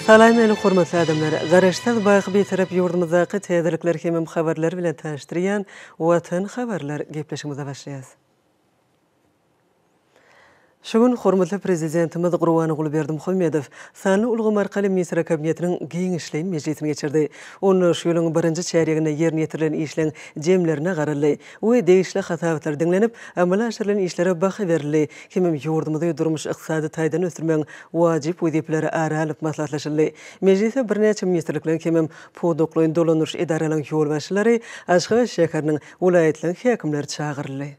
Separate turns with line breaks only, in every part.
Salam meni hormatly adamlar! Garaşsyz, baky Bitarap ýurdumyzdaky täzelikler hemem habarlar bilen tanyşdyrýan Watan habarlar gepleşigimize başlaýas. Şu gün hormatly Prezidentimiz Gurbanguly Berdimuhamedow sanly ulgam arkaly Ministrler Kabinetiniň giňişleýin mejlisini geçirdi. Onda şu ýylyň birinji çärýeginde ýerine ýetirilen işleň jemlerine garaldy we degişli hasabatlar diňlenip, amala aşyrylan işlere baha berildi hemem ýurdumyzy durmuş-ykdysady taýdan ösdürmegiň wajyp wezipeleri ara alnyp maslahatlaşyldy. Mejlise birnäçe ministrlikleriň hemem pudaklaýyn dolandyryş edaralaryň ýolbaşçylary, Aşgabat şäheriniň, welaýatlaryň häkimleri çagyryldy.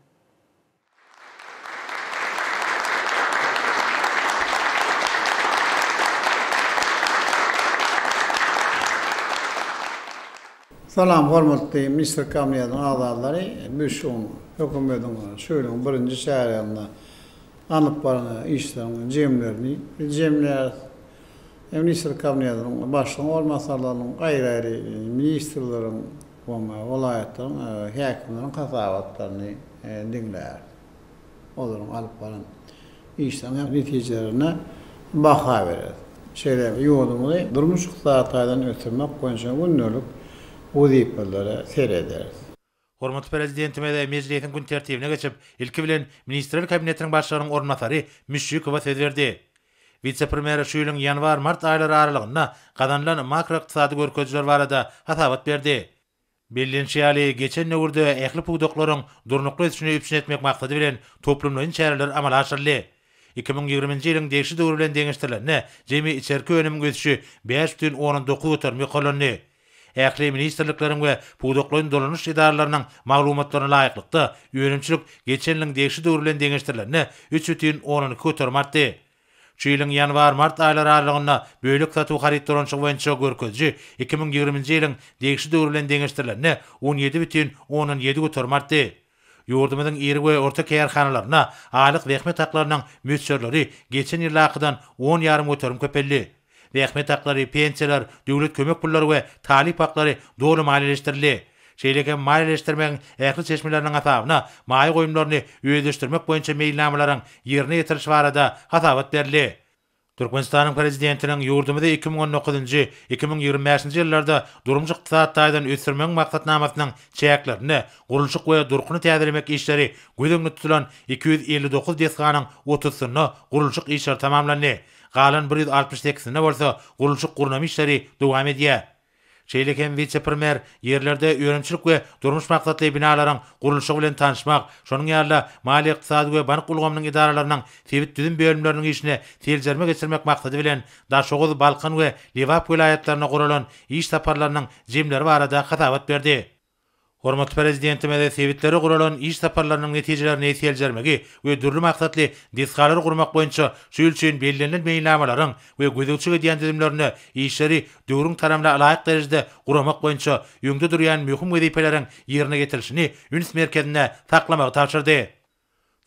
Salam hormatly Ministrler Kabinetiniň agzalary, biz şu gün hökümetiň şu ýylyň birinji çärýeginde alnyp baran işleriň jemlerini jemleýäris. Ministrler Kabinetiniň başlygyň orunbasarlarynyň, aýry-aýry ministrleriň we welaýatlaryň häkimleriniň hasabatlaryny diňläris. Olaryň alyp baran işleriniň netijelerine baha bereris. Şeýle hem ýurdumyzy durmuş-ykdysady taýdan ösdürmek boýunça gündelik wezipelere serederis.
Hormatly Prezidentimiz mejlisiň gün tertibine geçip, ilki bilen, Ministrler Kabinetiniň Başlygynyň orunbasary Müşşikowa söz berdi. Wise-premýer şu ýylyň ýanwar-mart aýlary aralygynda gazanylan makroykdysady görkezijiler barada hasabat berdi. Bellenişi ýaly, geçen döwürde ähli pudaklaryň durnukly ösüşini üpjün etmek maksady bilen toplumlaýyn çäreler amala aşyryldy. 2020-nji ýylyň degişli döwri bilen deňeşdirilende, jemi içerki önümiň ösüşi 5,9 göterim ýokarlandy. Ähli ministrlikleriň we pudaklaýyn dolanyş edaralarynyň maglumatlaryna laýyklykda, önümçilik geçen ýylyň degişli döwri bilen deňeşdirilende 3,2 göterim artdy. Şu ýylyň ýanwar-mart aýlary aralygynda bölek satuw haryt dolanyşygy boýunça görkeziji 2020-nji ýylyň degişli döwri bilen deňeşdirilende 17,7 göterim artdy. Ýurdumyzyň iri we orta kärhanalarynda aýlyk zähmet haklarynyň möçberleri geçen ýyldakydan on ýarym göterim köpeldi. Zähmet haklary, pensiýalar, döwlet kömek pullary we talyp haklary doly maliýeleşdirildi. Şeýle hem maliýeleşdirmegiň ähli çeşmeleriniň hasabyna maýa goýumlaryny özleşdirmek boýunça meýilnamalaryň ýerine ýetirilişi barada hasabat berildi. Türkmenistanyň Prezidentiniň ýurdumyzy 2019-njy, 2025-nji ýyllarda durmuş-ykdysady taýdan ösdürmegiň maksatnamasynyň çäklerinde gurluşyk we durkuny täzelemek işleri göz öňünde tutulan 259 desganyň otuzsynda gurluşyk işleri tamamlandy. Galan bir 168-sinde bolsa gurluşyk-gurnama işleri dowam edýär. Şeýle hem wise-premýer ýerlerde önümçilik we durmuş maksatly binalaryň gurluşygy bilen tanyşmak, şonuň ýaly-da maliýe-ykdysady we bank ulgamynyň edaralarynyň sebit düzüm bölümleriniň işine seljerme geçirmek maksady bilen Daşoguz, Balkan we Lebap welaýatlaryna guralan iş saparlarynyň jemleri barada hasabat berdi. Hormatly Prezidentimiz sebitlere guralan iş saparlarynyň netijelerini seljermegi we dürli maksatly desgalary gurmak boýunça şu ýyl üçin bellenilen meýilnamalaryň we gözegçilik edýän düzümlerinde işleri döwrüň talabyna laýyk derejede guramak boýunça öňde durýan möhüm wezipeleriň ýerine ýetirilişini üns merkezinde saklamagy tabşyrdy.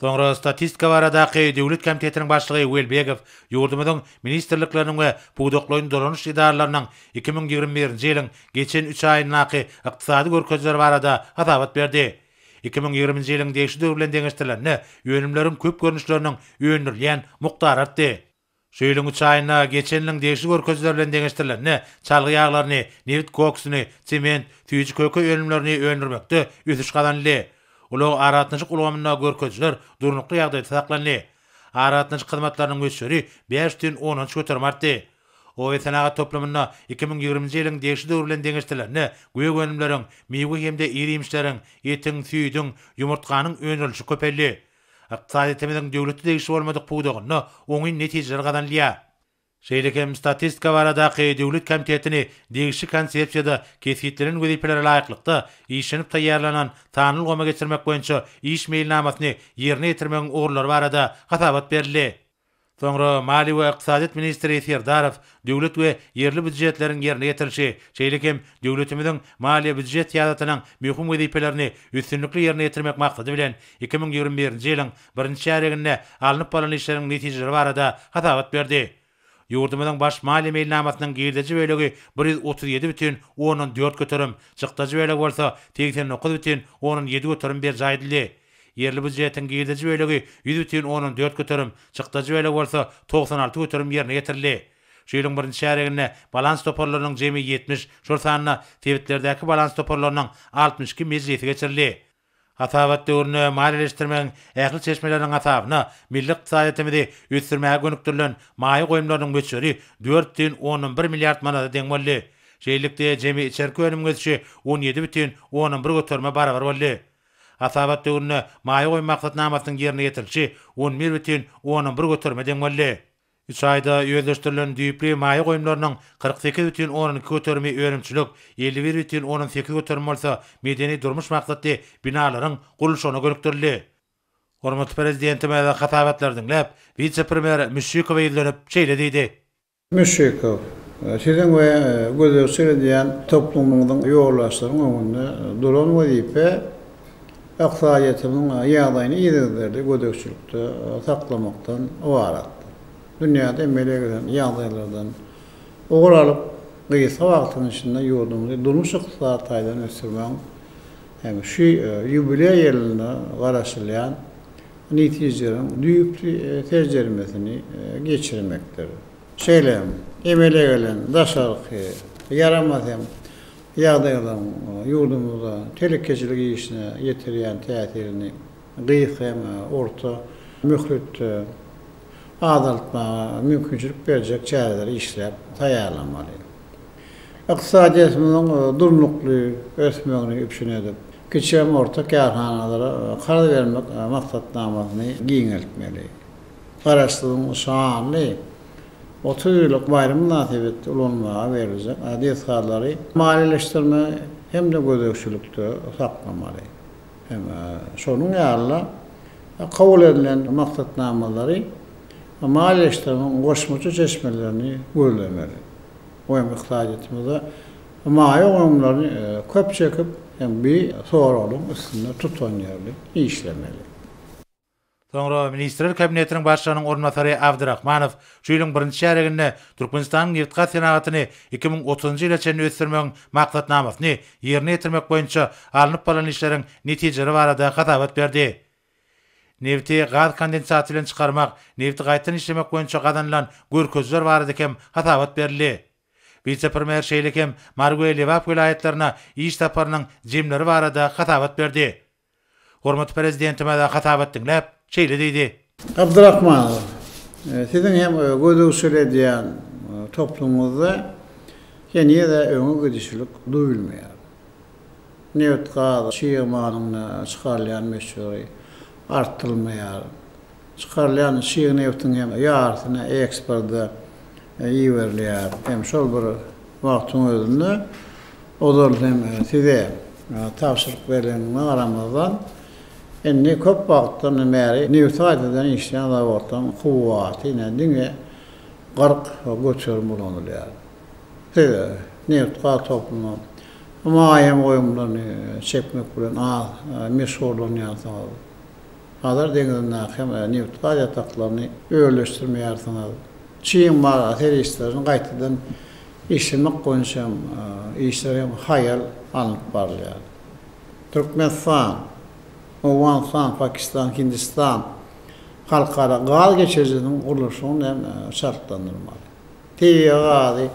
Soňra Statistika baradaky döwlet komitetiniň başlygy Welbegow ýurdumyzyň ministrlikleriniň we pudaklaýyn dolanyş edaralarynyň 2021-nji ýylyň geçen üç aýyndaky ykdysady görkezijileri barada hasabat berdi. 2020-nji ýylyň degişli döwri bilen deňeşdirilende, önümleriň köp görnüşleriniň öndürilýän mukdary artdy. Şu ýylyň üç aýynda geçen ýylyň degişli görkezijileri bilen deňeşdirilende, çalgy ýaglaryny, nebit koksuny, sement, süýji-köke önümlerini öndürmekde ösüş gazanyldy. Ulag-aragatnaşyk ulgamynda görkezijiler durnukly ýagdaýda saklandy. Aragatnaşyk hyzmatlarynyň möçberi 5,3 göterim artdy. Oba-senagat toplumynda 2020-nji ýylyň degişli döwri bilen deňeşdirilende, gök önümleriň, miwe hem-de ir-iýmişleriň, etiň, süýdüň, ýumurtganyň öndürilişi köpeldi. Ykdysadyýetimiziň döwlete degişli bolmadyk pudagynda oňyn netijeler gazanylýar. Şeýle hem Statistika baradaky döwlet komitetini degişli Konsepsiýada kesgitlenen wezipelere laýyklykda işlenip taýýarlanan sanly ulgama geçirmek boýunça iş meýilnamasyny ýerine ýetirmegiň ugurlary barada hasabat berildi. Soňra maliýe we ykdysadyýet ministri Serdarow döwlet we ýerli býujetleriň ýerine ýetirilişi, şeýle hem döwletimiziň maliýe-býujet syýasatynyň möhüm wezipelerini üstünlikli ýerine ýetirmek maksady bilen, 2021-nji ýylyň birinji çärýeginde alnyp barlan işleriň netijeleri barada hasabat berdi. Ýurdumyzyň baş maliýe meýilnamasynyň girdeji bölegi 137 bütin ondan dört göterim, çykdajy bölegi bolsa 89 bütin ondan ýedi göterim berjaý edildi. Ýerli býujetiň girdeji bölegi 100,4 göterim, çykdajy bölegi bolsa 96 göterim ýerine ýetirildi. Şu ýylyň birinji çärýeginde balans toparlarynyň jemi 70, şol sanda sebitlerdäki balans toparlarynyň 62 mejlisi geçirildi. Hasabat döwründe maliýeleşdirmegiň ähli çeşmeleriniň hasabyna milli ykdysadyýetimizi ösdürmäge gönükdirilen maýa goýumlarynyň möçberi 4,1 milliard manada deň boldy. Şeýlelikde, jemi içerki önümiň ösüşi 17,1 göterime barabar boldy. Hasabat döwründe maýa goýum maksatnamasynyň ýerine ýetirilişi 11,1 göterime deň boldy. Üç aýda özleşdirilen düýpli maýa goýumlarynyň 48,2 göterimi önümçilik, 51,8 göterimi bolsa medeni-durmuş maksatly binalaryň gurluşygyna gönükdirildi. Hormatly Prezidentimiz hasabatlary diňläp, wise-premýer Müşşikowa ýüzlenip, şeýle diýdi.
Müşşikow, siziň we gözegçilik edýän toplumyňyzyň ýolbaşçylaryň öňünde duran wezipe ykdysadyýetimiziň ýagdaýyny yzygiderli gözegçilikde saklamakdan ybaratdyr. Dünýäde emele gelen ýagdaýlardan ugur alyp, gysga wagtyň içinde ýurdumyzy durmuş-ykdysady taýdan ösdürmegiň hem şu ýubileý ýylynda garaşylýan netijeleriň düýpli seljermesini geçirmekdir. Şeýle hem, emele gelen daşarky ýaramaz hem ýagdaýlaryň ýurdumyzda telekeçilik işine ýetirýän täsirini gysga hem orta möhletde azaltmaga mümkinçilik berjek çäreleri işläp taýýarlamaly. Ykdysadyýetimiziň durnukly ösmegini üpjün edip, kiçi hem orta kärhanalara karz bermek maksatnamasyny giňeltmeli. Garaşsyzlygyň şanly 30 ýyllyk baýramy mynasybetli ulanmaga beriljek desgalary maliýeleşdirmegi hem-de gözegçilikde saklamaly. Hem şonuň ýaly-da, kabul edilen maksatnamalary maliýeleşdirmegiň goşmaça çeşmelerini gözlemeli. Bu hem ykdysadyýetimize maýa goýumlaryny köp çekip, hem bi soraglaryň üstünde tutanýerli işlemeli.
Soňra Ministrler Kabinetiniň Başlygynyň orunbasary Abdyrahmanow şu ýylyň birinji çärýeginde Türkmenistanyň nebitgaz senagatyny 2030-njy ýyla çenli ösdürmegiň maksatnamasyny ýerine ýetirmek boýunça alnyp barlan işleriň netijeleri barada hasabat berdi. Nebiti gaz kondensaty bilen çykarmak, nebiti gaýtadan işlemek boýunça gazanylan görkezijiler barada hem hasabat berildi. Wise-premýer şeýle hem Mary we Lebap welaýatlaryna iş saparynyň jemleri barada hasabat berdi. Hormatly Prezidentimiz hasabat diňläp, şeýle diýdi.
Abdyrahmanow, siziň hem gözegçilik edýän toplumyňyzda heniz-ä öňe gidişlik duýulmaýar. Nebit-gaz çig malyň çykarylýan möçberi artdyrylmaýar. Çykarylýan çig nebtiň hem ýarysyny eksporta iberilýär. Hem şol bir wagtyň özünde ozal hem size tabşyryk berlendigine garamazdan, indi köp wagtdan bäri nebiti gaýtadan işleýän zawodlaryň kuwwaty ine diňe 40% ulanylýar. Siz nebit-gaz toplumyna maýa goýumlaryny çekmek bilen az meşgullanýarsyňyz. Hazar deňzindäki hem nebit-gaz ýataklaryny özleşdirmeýärsiňiz. Çig mal serişdelerini gaýtadan işlemek boýunça hem işler hem haýal alnyp barylýar. Türkmenistan, Owganystan, Pakistan, Hindistan halkara gaz geçirijisiniň gurluşygyny hem çaltlandyrmaly. Tebigy gazy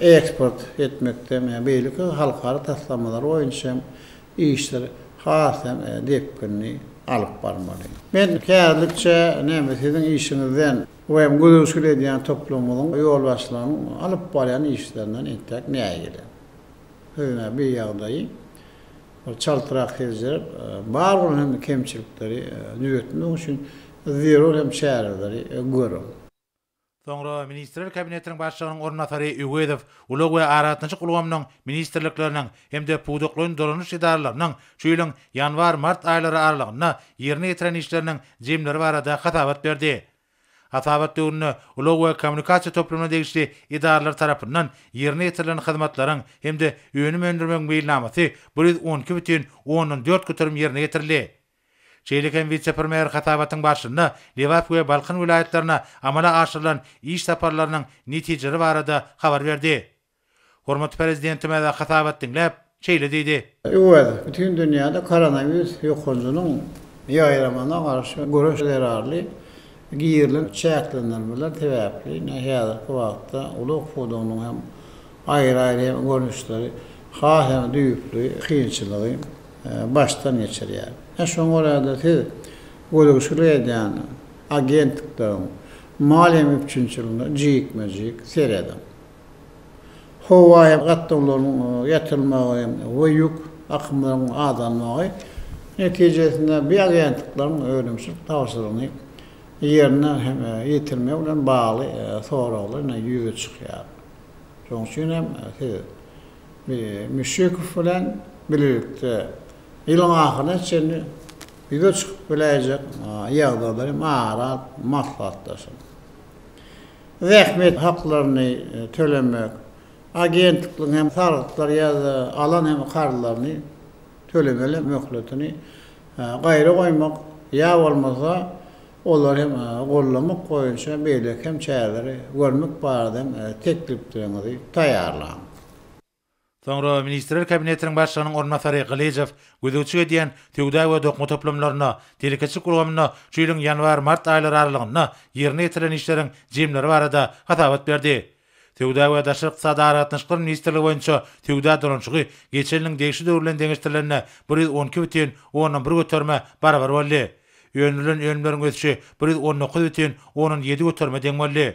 eksport etmekde hem beýleki halkara taslamalar boýunça hem işleri has hem depginli alyp barmaly. Men häzirlikçe näme siziň işiňizden we hem gözegçilik edýän toplumyňyzyň ýolbaşçylarynyň alyp barýan işlerinden entäk nägile. Siz ine bir ýagdaýy bir çaltrak seljerip, bar bolan hem kemçilikleri düzetmek üçin zerur hem çäreleri görüň.
Soňra Ministrler Kabinetiniň Başlygynyň orunbasary Öwezow Ulag we aragatnaşyk ulgamynyň ministrlikleriniň hem-de pudaklaýyn dolanyş edaralarynyň şu ýylyň ýanwar-mart aýlary aralygynda ýerine ýetiren işleriniň jemleri barada hasabat berdi. Hasabat döwründe ulag we kommunikasiýa toplumyna degişli edaralar tarapyndan ýerine ýetirilen hyzmatlaryň hem-de önüm öndürmegiň meýilnamasy 112,4% ýerine ýetirildi. Şeýle hem wise-premýer hasabatyň barşynda Lebap we Balkan welaýatlaryna amala aşyrylan iş saparlarynyň netijeleri barada habar berdi. Hormatly Prezidentimiz hasabat diňläp, şeýle diýdi.
Öwez, bütin dünýäde koronawirus ýokanjynyň ýaýramagyna garşy göreş zerarly. Girilen çäklendirmeler sebäpli ine häzirki wagtda ulag pudagynyň hem aýry-aýry hem görnüşleri has hem düýpli kynçylygy başdan geçirýär. Ine şoňa görä-de siz gözegçilik edýän agentlikleriň maliýe üpjünçiligine jikme-jik serediň. Howa gatnawlarynyň ýatyrylmagy we ýük akymlarynyň azalmagy netijesinde bu agentlikleriň önümçilik tabşyrygyny ýerine ýetirmek bilen bagly soraglar ine ýüze çykýar. Şonuň üçin hem siz Müşşikow bilen bilelikde ýylyň ahyryna çenli ýüze çykyp biläýjek ýagdaýlary hem ara alyp maslahatlaşyň. Zähmet haklaryny tölemek, agentligiň hem salgytlar ýa-da alan hem karzlaryny tölemeli möhletini gaýra goýmak ýa bolmasa olary hem gollamak boýunça beýleki hem çäreleri görmek barada hem teklipleriňizi taýýarlaň.
Soňra Ministrler Kabinetiniň Başlygynyň orunbasary Gylyjow gözegçilik edýän söwda we dokma toplumlarynda, telekeçilik ulgamynda şu ýylyň ýanwar-mart aýlary aralygynda ýerine ýetirilen işleriň jemleri barada hasabat berdi. Söwda we daşary ykdysady aragatnaşyklar ministrligi boýunça söwda dolanyşygy geçen ýylyň degişli döwri bilen deňeşdirilende 112 bütin ondan bir göterime barabar boldy. Öndürilen önümleriň ösüşi 119 bütin ondan ýedi göterime deň boldy.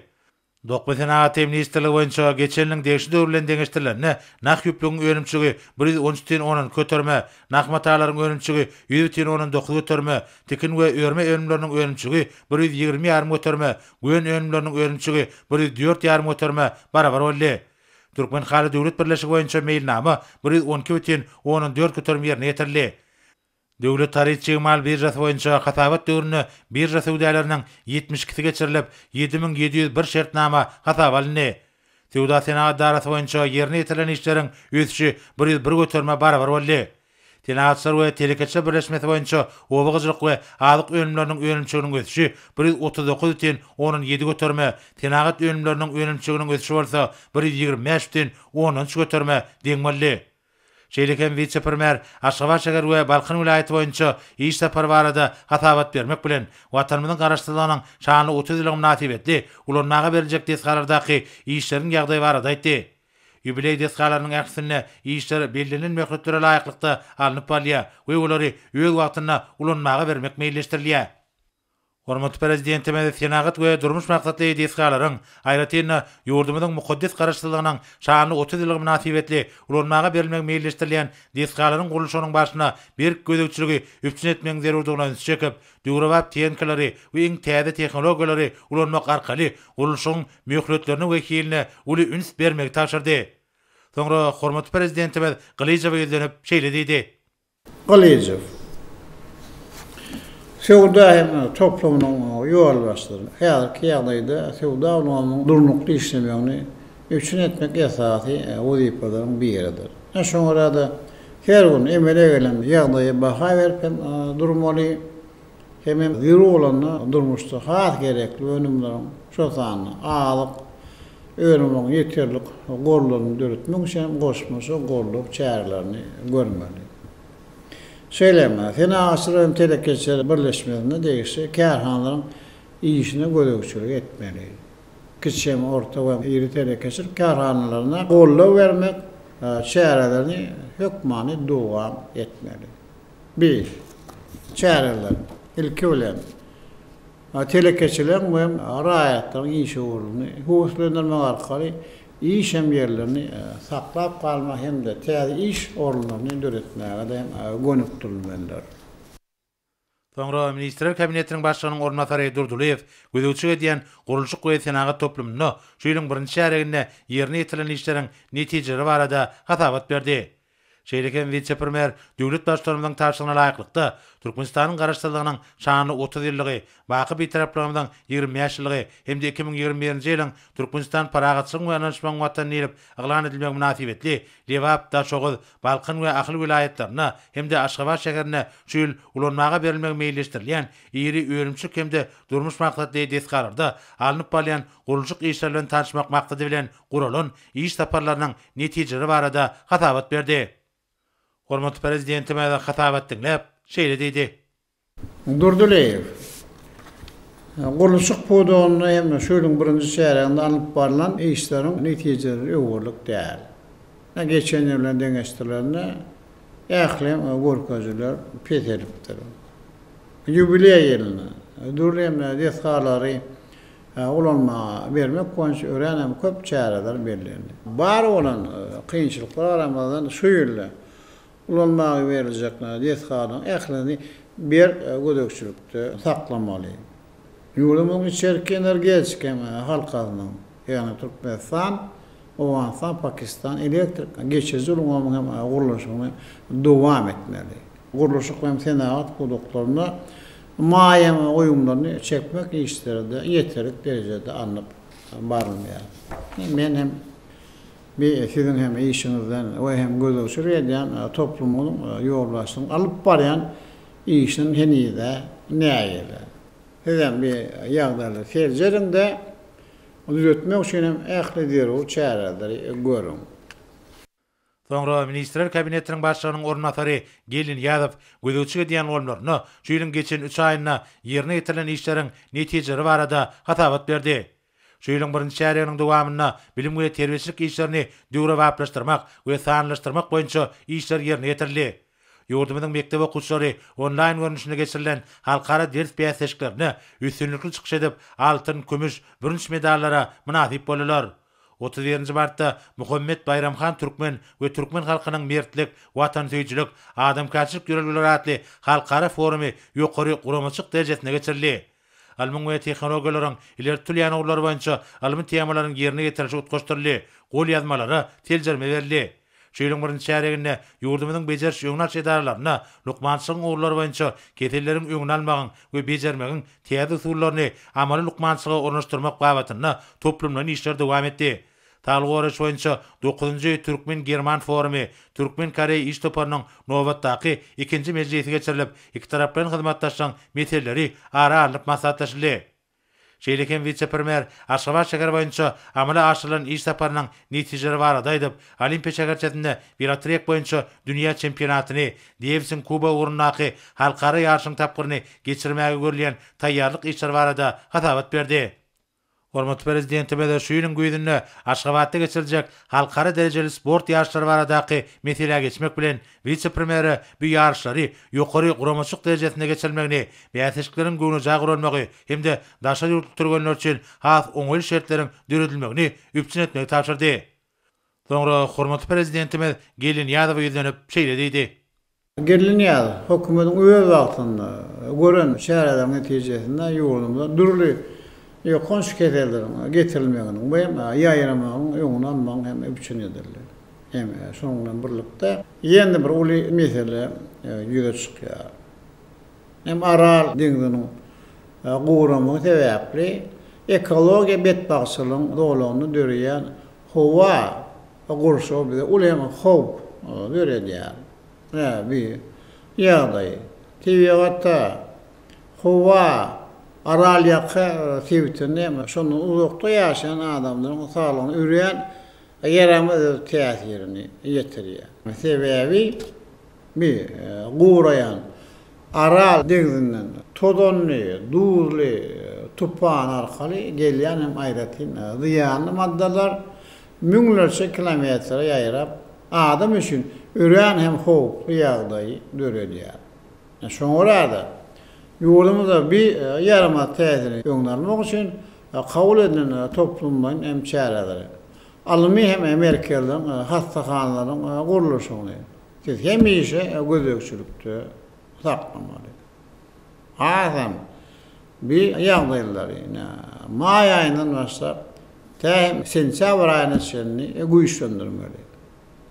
Dokma senagaty ministrligi boýunça geçen ýylyň degişli döwri bilen deňeşdirilende, nah ýüplügiň önümçiligi 113 bütin ondan iki göterime, nah matalaryň önümçiligi 100 bütin ondan dokuz göterime, tikin we örme önümleriniň önümçiligi 120 ýarym göterime, gön önümleriniň önümçiligi 104 ýarym göterime barabar boldy. Türkmenhaly döwlet birleşigi boýunça meýilnama 112 bütin ondan dört göterim ýerine ýetirildi. Döwlet haryt-çig mal biržasy boýunça hasabat döwründe birža söwdalarynyn 72-si geçirilip, 7701 şertnama hasaba alyndy. Söwda-senagat edarasy boýunça ýerine ýetirilen işleriň ösüşi 101 göterime barabar boldy. Senagatçylar we telekeçiler birleşmesi boýunça oba hojalyk we azyk önümleriniň önümçiliginiň ösüşi 139 bütin ondan ýedi göterime, senagat önümleriniň önümçiliginiň ösüşi bolsa 125 bütin ondan üç göterime deň boldy. Şeýle hem wise-premýer Aşgabat şäheri we Balkan welaýaty boýunça iş sapary barada hasabat bermek bilen, Watanymyzyň Garaşsyzlygynyň şanly 30 ýyllygy mynasybetli ulanmaga beriljek desgalardaky işleriň ýagdaýy barada aýtdy. Ýubileý desgalarynyň ählisinde işler bellenilen möhletlere laýyklykda alnyp barylýar we olary öz wagtynda ulanmaga bermek meýilleşdirilýär. Hormatly Prezidentimiz senagat we durmuş maksatly desgalaryň, aýratyn-da, ýurdumyzyň mukaddes Garaşsyzlygynyň şanly 30 ýyllygy mynasybetli ulanmaga berilmegi meýilleşdirilýän desgalaryň gurluşygynyň barşyna berk gözegçiligi üpjün etmegiň zerurdygyna ünsi çekip, döwrebap tehnikalary we iň täze tehnologiýalary ulanmak arkaly gurluşygyň möhletlerine we hiline uly üns bermegi tabşyrdy. Soňra hormatly Prezidentimiz Gylyjowa ýüzlenip, şeýle diýdi.
Gylyjow. Söwda hem toplumynyň ýolbaşçysy. Häzirki ýagdaýda söwda ulgamynyň durnukly işlemegini üpjün etmek esasy wezipeleriň biridir. Şoňa görä-de, her gün emele gelen ýagdaýa baha berip hem durmaly, hemem zerur bolanda durmuşda has gerekli önümleriň, şol sanda azyk önüminiň ýeterlik gorlaryny döretmek üçin hem goşmaça goldaw çärelerini görmeli. Şeýle hem, Senagatçylar hem telekeçiler birleşmesine degişli kärhanalaryň işine gözegçilik etmeli. Kiçi hem orta we iri telekeçilik kärhanalaryna goldaw bermek çärelerini hökmany dowam etmeli. Bi çäreler, ilki bilen, telekeçileriň we raýatlaryň işewürligini höweslendirmek arkaly iş hem ýerlerini saklap galmak hem-de täze iş orunlaryny döretmäge-de gönükdirilmelidir.
Soňra Ministrler Kabinetiniň Başlygynyň orunbasary Durdylyýew gözegçilik edýän gurluşyk we senagat toplumynda şu ýylyň birinji çärýeginde ýerine ýetirilen işleriň netijeleri barada hasabat berdi. Şeýle hem wise-premýer döwlet Baştutanymyzyň tabşyrygyna laýyklykda, Türkmenistanyň Garaşsyzlygynyň şanly 30 ýyllygy, baky Bitaraplygymyzyň 25 ýyllygy hem-de 2021-nji ýylyň Türkmenistan parahatçylygyň we ynanyşmagyň Watany diýlip yglan edilmegi mynasybetli Lebap, Daşoguz, Balkan we Ahal welaýatlarynda hem-de Aşgabat şäherinde şu ýyl ulanmaga berilmegi meýilleşdirilýän iri önümçilik hem-de durmuş maksatly desgalarda alnyp barylýan gurluşyk işleri bilen tanyşmak maksady bilen guralan iş saparlarynyň netijeleri barada hasabat berdi. Hormatly Prezidentimiz hasabat diňläp, şeýle diýdi.
Durdylyýew. Gurluşyk pudagynda hem şu ýylyň birinji çärýeginde alnyp barlan işleriň netijeleri öwerlik däl. Geçen ýyl bilen deňeşdirilende ähli görkezijiler peselipdir. Ýubileý ýylynda dürli hem desgalary ulanmaga bermek boýunça örän hem köp çäreler bellendi. Bar bolan kynçylyklara garamazdan şu ýylda ulanmaga beriljek desgalaryň ählisini berk gözegçilikde saklamaly. Ýurdumyzyň içerki energetika halkasynyň, ýagny Türkmenistan, Owganystan, Pakistan elektrik geçiriji ulgamyň hem gurluşygyny dowam etmeli. Gurluşyk hem senagat pudaklarynda maýa goýumlaryny çekmek işleri-de ýeterlik derejede alnyp barylmaýar. Men hem bi siziň hem işiňizden we hem gözegçilik edýän toplumyňyzyň ýolbaşçysynyň alyp barýan işinden heniz-ä nägile. Sizem bi ýagdaýlary seljeriň-de, düzetmek üçin hem ähli zerur çäreleri görüň.
Soňra Ministrler Kabinetiniň Başlygynyň orunbasary Geldi Nyýazow gözegçilik edýän ulgamlarynda şu ýylyň geçen üç aýynda ýerine ýetirilen işleriň netijeleri barada hasabat berdi. Şu ýylyň birinji çärýeginiň dowamynda bilim we terbiýeçilik işlerini döwrebaplaşdyrmak we sanlylaşdyrmak boýunça işler ýerine ýetirildi. Ýurdumyzyň mekdep okuwçylary onlaýn görnüşinde geçirilen halkara ders bäsleşiklerinde üstünlikli çykyş edip, altyn, kümüş, bürünç medallara mynasyp boldular. 31 nji martda Muhammet Baýram han Türkmen we türkmen halkynyň mertlik, watansöýüjilik, adamkärçilik ýörelgeleri atly halkara forumy ýokary guramaçylyk derejesinde geçirildi. Ylmyň we tehnologiýalaryň ileri tutulýan ugurlary boýunça ylmy temalaryň ýerine ýetirilişi utgaşdyryldy, golýazmalara seljerme berildi. Şu ýylyň birinji çärýeginde ýurdumyzyň bejeriş-öňüni alyş edaralarynda lukmançylygyň ugurlary boýunça keselleriň öňüni almagyň we bejermegiň täze usullaryny amaly lukmançylyga ornaşdyrmak babatynda toplumlaýyn işler dowam etdi. Saglygy goraýyş boýunça dokuzynjy türkmen-german forumy, türkmen-koreý iş toparynyň nobatdaky ikinji mejlisi geçirilip, ikitaraplaýyn hyzmatdaşlygyň meseleleri ara alnyp maslahatlaşyldy. Şeýle hem wise-premýer Aşgabat şäheri boýunça amala aşyrylan iş saparynyň netijeleri barada aýdyp, Olimpiýa şäherçesinde welotrek boýunça dünýä çempionatyny, Dewisiň kubogy ugrundaky halkara ýaryşyň tapgyryny geçirmäge görülýän taýýarlyk işleri barada hasabat berdi. Hormatly Prezidentimiz şu ýylyň güýzünde Aşgabatda geçiriljek halkara derejeli sport ýaryşlary baradaky meselä geçmek bilen, Wise-premýere bu ýaryşlary ýokary guramaçylyk derejesinde geçirilmegini, bäsleşikleriň göwnejaý guralmagy hem-de daşary ýurtly türgenler üçin has oňaýly şertleriň döredilmegini üpjün etmegi tabşyrdy. Soňra hormatly Prezidentimiz Geldi Nyýazowa ýüzlenip, şeýle diýdi.
Geldi Nyýazow, Hökümetiň öz wagtynda gören çäreleriň netijesinde ýurdumyza dürli ýokanç keselleriň getirilmeginiň we ýaýramagynyň öňüni almagyň hem üpjün edildi. Hem şonuň bilen birlikde ýene bir uly mesele ýüze çykýar. Hem Aral deňziniň guramagy sebäpli ekologiýa betbagtçylygyň zolagynda döreýän howa gurşawy bize uly hem howp döredýär. Ine bu ýagdaý tebigatda howa Aralýaka sebitinde hem şondan uzakda ýaşaýan adamlaryň saglygyna örän Ýaramaz öz täsirini ýetirýär. Sebäbi bi guraýan Aral deňzinden tozanly, duzly tupan arkaly gelýän hem aýratyn zyýanly maddalar müňlerçe kilometre ýaýrap, adam üçin örän hem howply ýagdaýy döredýär. Şoňa görä-de, ýurdumyzda bi ýaramaz täsiriň öňüni almak üçin kabul edilen toplumlaýyn hem çäreleri, ylmy hem merkezleriň, hassahanalaryň gurluşygyny siz hemişe gözegçilikde saklamaly. Hasam bi ýagdaýlary ine maý aýyndan başlap tä hem sentýabr aýyna çenli güýçlendirmeli.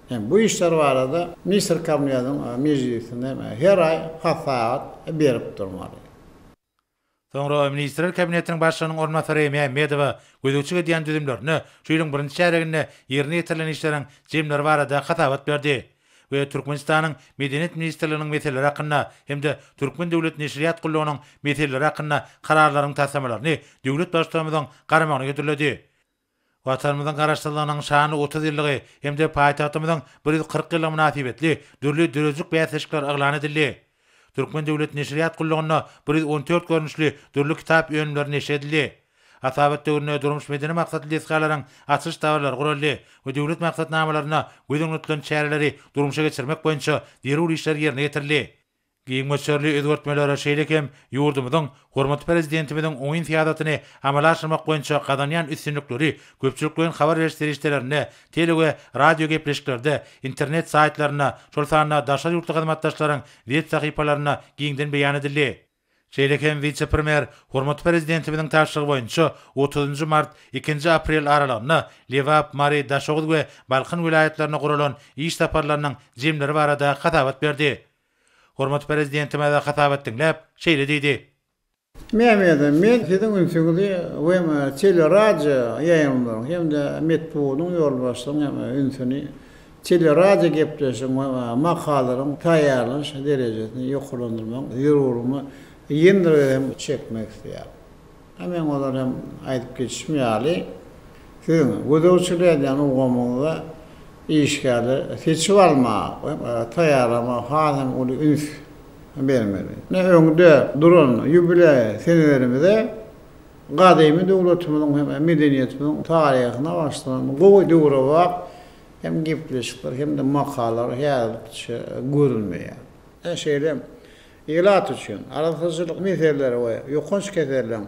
Hem bu işler barada Ministr Kabinetiniň mejlisinde hem her aý hasabat berip durmaly.
Soňra Ministrler Kabinetiniň Başlygynyň orunbasary Mämmedowa gözegçilik edýän düzümlerinde şu ýylyň birinji çärýeginde ýerine ýetirilen işleriň jemleri barada hasabat berdi we Türkmenistanyň Medeniýet ministrliginiň meseleleri hakynda hem-de Türkmen döwlet neşirýat gullugynyň meseleleri hakynda Kararlaryň taslamalaryny döwlet Baştutanymyzyň garamagyna hödürledi. Watanymyzyň Garaşsyzlygynyň şanly 30 ýyllygy hem-de paýtagtymyzyň 140 ýyllygy mynasybetli dürli döredijilik bäsleşikleri yglan edildi. Türkmen döwlet neşirýat gullugynda 114 görnüşli dürli kitap önümleri neşir edildi. Hasabat döwründe durmuş-medeni maksatly desgalaryň açylyş dabaralary guraldy we döwlet maksatnamalarynda göz öňünde tutulan çäreleri durmuşa geçirmek boýunça zerur işler ýerine ýetirildi. Giň möçberli özgertmeler şeýle hem ýurdumyzyň hormatly Prezidentimiziň oňyn syýasatyny amala aşyrmak boýunça gazanýan üstünlikleri köpçülikleýin habar beriş serişdelerinde, tele we radio gepleşiklerde, internet saýtlarynda, şol sanda daşary ýurtly hyzmatdaşlaryň web sahypalarynda giňden beýan edildi. Şeýle hem wise-premýer hormatly Prezidentimiziň tabşyrygy boýunça otuzynjy mart, ikinji aprel aralygynda Lebap, Mary, Daşoguz we Balkan welaýatlaryna guralan iş saparlarynyň jemleri barada hasabat berdi. Hormatly Prezidentimiz hasabat diňläp, şeýle diýdi.
Mehmet, men siziň ünsüňizi we teleradio ýaýlymlaryň hem-de metbugatyň ýolbaşçylaryň hem ünsüni teleradio gepleşigiň we makalalaryň taýýarlanyş derejesini ýokarlandyrmagyň zerurlygyna ýene bir gezek hem çekmek isleýärin. Men ozal hem aýdyp geçişim ýaly, siziň gözegçilik edýän ulgamyňyzda işgärleri seçip almaga we taýýarlamaga has hem uly üns bermeli. Ine, öňde duran ýubileý senelerimize gadymy döwletimiziň hem medeniýetimiziň taryhyna bagyşlanan gowy döwrebap hem gepleşikler hem-de makalalar häzirlikçe görülmeýär. Şeýle hem ilat üçin arassaçylyk meseleleri we ýokanç keselleriň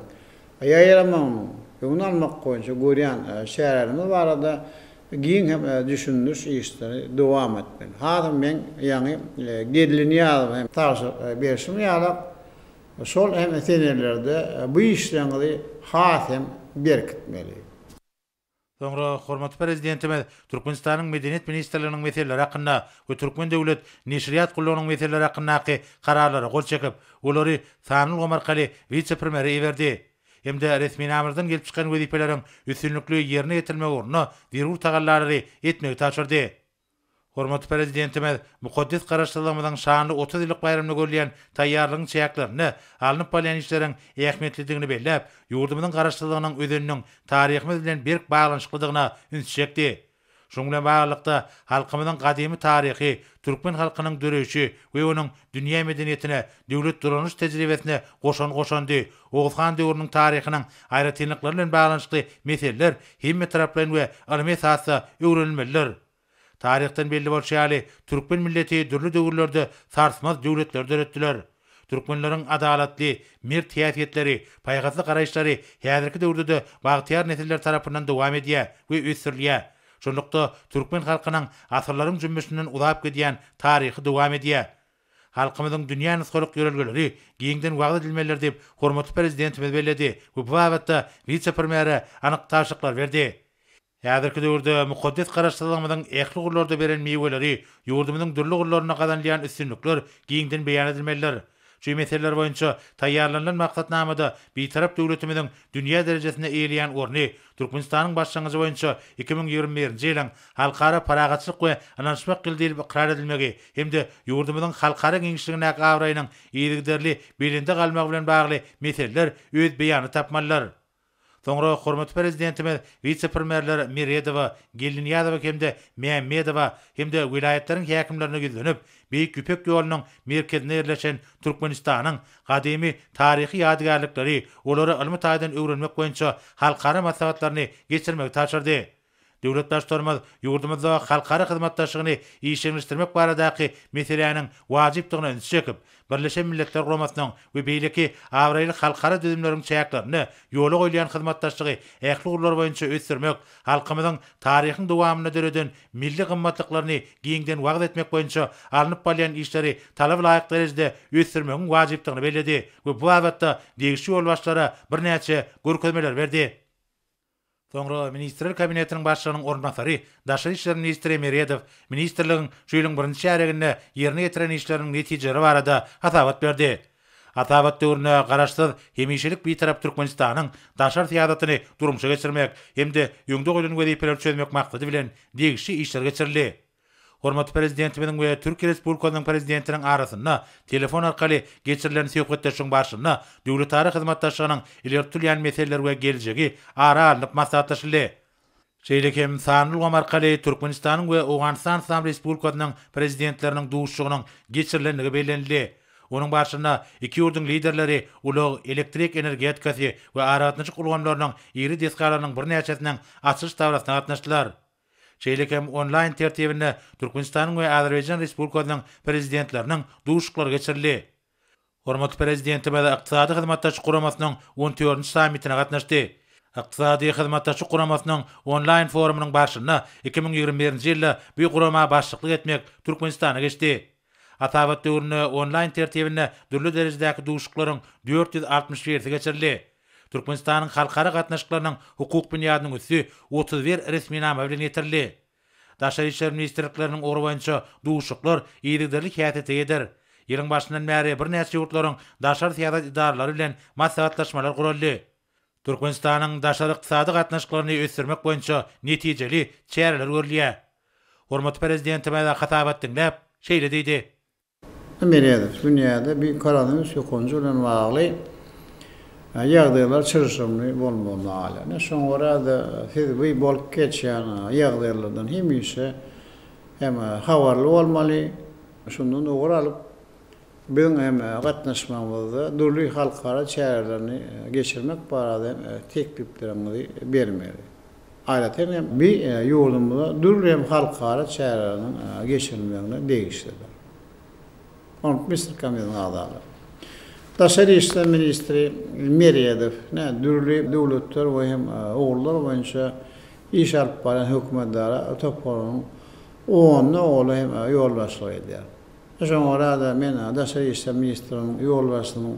ýaýramagynyň öňüni almak boýunça görýän çärelerimiz barada giň hem düşündiriş işleri dowam etmeli. Hasam meň ýaňy Geldi Nyýazowa hem tabşyryk berşim ýalak, şol hem senelerde bu işleriňizi has hem berkitmeli.
Soňra hormatly Prezidentimiz Türkmenistanyň Medeniýet ministrliginiň meseleleri hakynda we Türkmen döwlet neşirýat gullugynyň meseleleri hakyndaky Kararlara gol çekip, olary sanly ulgam arkaly wise-premýere iberdi hem-de resminamalardan gelip çykan wezipeleriň üstünlikli ýerine ýetirilmegi ugrunda zerur tagallalary etmegi tabşyrdy. Hormatly Prezidentimiz mukaddes Garaşsyzlygymyzyň şanly 30 ýyllyk baýramyna görülýän taýýarlygyň çäklerinde alnyp barylýan işleriň ähmiýetlidigini belläp, ýurdumyzyň Garaşsyzlygynyň özeniniň taryhymyz bilen berk baglanyşyklydygyna ünsi çekdi. Şunuň bilen baglylykda, halkymyzyň gadymy taryhy, türkmen halkynyň döreýşi we onuň dünýä medeniýetine, döwlet dolanyş tejribesine goşan goşandy, Oguz han döwrüniň taryhynyň aýratynlyklary bilen baglanyşykly meseleler hemmetaraplaýyn we ylmy esasda öwrenilmelidir. Taryhdan belli bolşy ýaly, türkmen milleti dürli döwürlerde sarsmaz döwletleri döretdiler. Türkmenleriň adalatly, mert häsiýetleri, paýhasly garaýyşlary häzirki döwürde-de bagtyýar nesiller tarapyndan dowam edýär we ösdürilýär. Şunlukda, türkmen halkynyň asyrlaryň jümmüşinden uzap gidýän taryhy dowam edýär. Halkymyzyň dünýä nusgalyk ýörelgeleri giňden wagyz edilmelidir diýip, hormatly Prezidentimiz belledi we bu babatda wise-premýere anyk tabşyryklar berdi. Häzirki döwürde mukaddes Garaşsyzlygymyzyň ähli ugurlarda beren miweleri, ýurdumyzyň dürli ugurlarynda gazanylýan üstünlikler giňden beýan edilmelidir. Şu meseleler boýunça taýýarlanylan maksatnamada Bitarap döwletimiziň dünýä derejesinde eýeleýän orny, Türkmenistanyň başlangyjy boýunça 2021-nji ýylyň Halkara parahatçylyk we ynanyşmak ýyly diýlip ykrar edilmegi hem-de ýurdumyzyň halkara giňişligindäki abraýynyň yzygiderli belende galmagy bilen bagly meseleler öz beýanyny tapmalydyr. Soňra hormatly Prezidentimiz wise-premýerler Meredowa, Geldinyýazowa hem-de Mämmedowa hem-de welaýatlaryň häkimlerine ýüzlenip, Beýik Ýüpek ýolunyň merkezinde ýerleşen Türkmenistanyň gadymy taryhy ýadygärlikleri, olary ylmy taýdan öwrenmek boýunça halkara maslahatlaryny geçirmegi tabşyrdy. Döwlet Baştutanymyz ýurdumyzda halkara hyzmatdaşlygyny işjeňleşdirmek baradaky meseläniň wajypdygyna ünsi çekip, Birleşen Milletler Guramasynyň we beýleki abraýly halkara düzümleriň çäklerinde ýola goýulýan hyzmatdaşlygy ähli ugurlar boýunça ösdürmek, halkymyzyň taryhyň dowamynda döreden milli gymmatlyklaryny giňden wagyz etmek boýunça alnyp barylýan işleri talaba laýyk derejede ösdürmegiň wajypdygyny belledi we bu babatda degişli ýolbaşçylara birnäçe görkezmeleri berdi. Soňra Ministrler Kabinetiniň Başlygynyň orunbasary, daşary işler ministri Meredow ministrligiň şu ýylyň birinji çärýeginde ýerine ýetiren işleriniň netijeleri barada hasabat berdi. Hasabat döwründe Garaşsyz, hemişelik Bitarap Türkmenistanyň daşary syýasatyny durmuşa geçirmek hem-de öňde goýlan wezipeleri çözmek maksady bilen degişli işler geçirildi. Hormatly Prezidentimiziň we Türkiýe Respublikasynyň Prezidentiniň arasynda telefon arkaly geçirilen söhbetdeşligiň barşynda döwletara hyzmatdaşlygynyň ileri tutulýan meseleleri we geljegi ara alnyp maslahatlaşyldy. Şeýle hem sanly ulgam arkaly Türkmenistanyň we Owganystan Yslam Respublikasynyň Prezidentleriniň duşuşygynyň geçirilendigi bellenildi. Onuň barşynda iki ýurduň Liderleri ulag, elektrik energetikasy we aragatnaşyk ulgamlarynyň iri desgalarynyň birnäçesiniň açylyş dabarasyna gatnaşdylar. Şeýle hem onlaýn tertibinde Türkmenistanyň we Azerbaýjan Respublikasynyň Prezidentleriniň duşuşyklary geçirildi. Hormatly Prezidentimiz Ykdysady Hyzmatdaşlyk Guramasynyň on dördünji sammitine gatnaşdy. Ykdysady Hyzmatdaşlyk Guramasynyň onlaýn forumynyň barşynda 2021-nji ýylda bu gurama başlyklyk etmek Türkmenistana geçdi. Hasabat döwründe onlaýn tertibinde dürli derejedäki duşuşyklaryň 461-si geçirildi. Türkmenistanyň halkara gatnaşyklarynyň hukuk binýadynyň üsti 31 resminama bilen ýetirildi. Daşary işler ministrlikleriniň ugry boýunça duşuşyklar yzygiderli häsiýete eýedir. Ýylyň başyndan bäri birnäçe ýurtlaryň daşary syýasat edaralary bilen maslahatlaşmalar guraldy. Türkmenistanyň daşary ykdysady gatnaşyklaryny ösdürmek boýunça netijeli çäreler görülýär. Hormatly Prezidentimiz hasabat diňläp, şeýle diýdi.
Meredow, Dünýäde bir koronawirus ýokanjy bilen bagly ýagdaýlar çylşyrymly bolmagyna galýar. Ine, şoňa görä-de, siz bu bolup geçýän ýagdaýlardan hemişe hem habarly bolmaly. Şundan ugur alyp, biziň hem gatnaşmagymyzda dürli halkara çärelerini geçirmek barada hem teklipleriňizi bermeli. Aýratyn hem bi ýurdumyzda dürli hem halkara çäreleriniň geçirilmegine degişlidir. Hormatly Ministrler Kabinetiniň agzalary! Daşary işler ministri Meredow ne dürli döwletler we hem ugurlar boýunça iş alyp barýan hökümetara toparynyň onda ola hem ýolbaşçylyk edýär. Şoňa görä-de men Daşary işler ministriniň ýolbaşçysynyň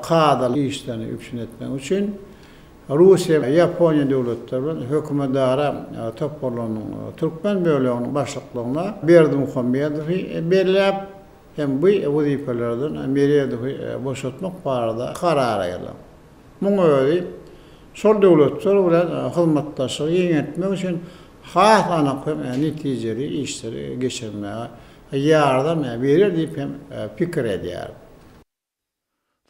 kadaly işlerini üpjün etmek üçin Russiýa, Ýaponiýa döwletleri bilen hökümetara toparlarynyň türkmen böleginiň başlyklygyna Berdimuhamedowy belläp, hem bu wezipelerden Meredowy boşatmak barada karara geldi. Muň özi şol döwletler bilen hyzmatdaşlygy giňeltmek üçin has anyk hem netijeli işleri geçirmäge ýardam berer diýip hem pikir edýärin.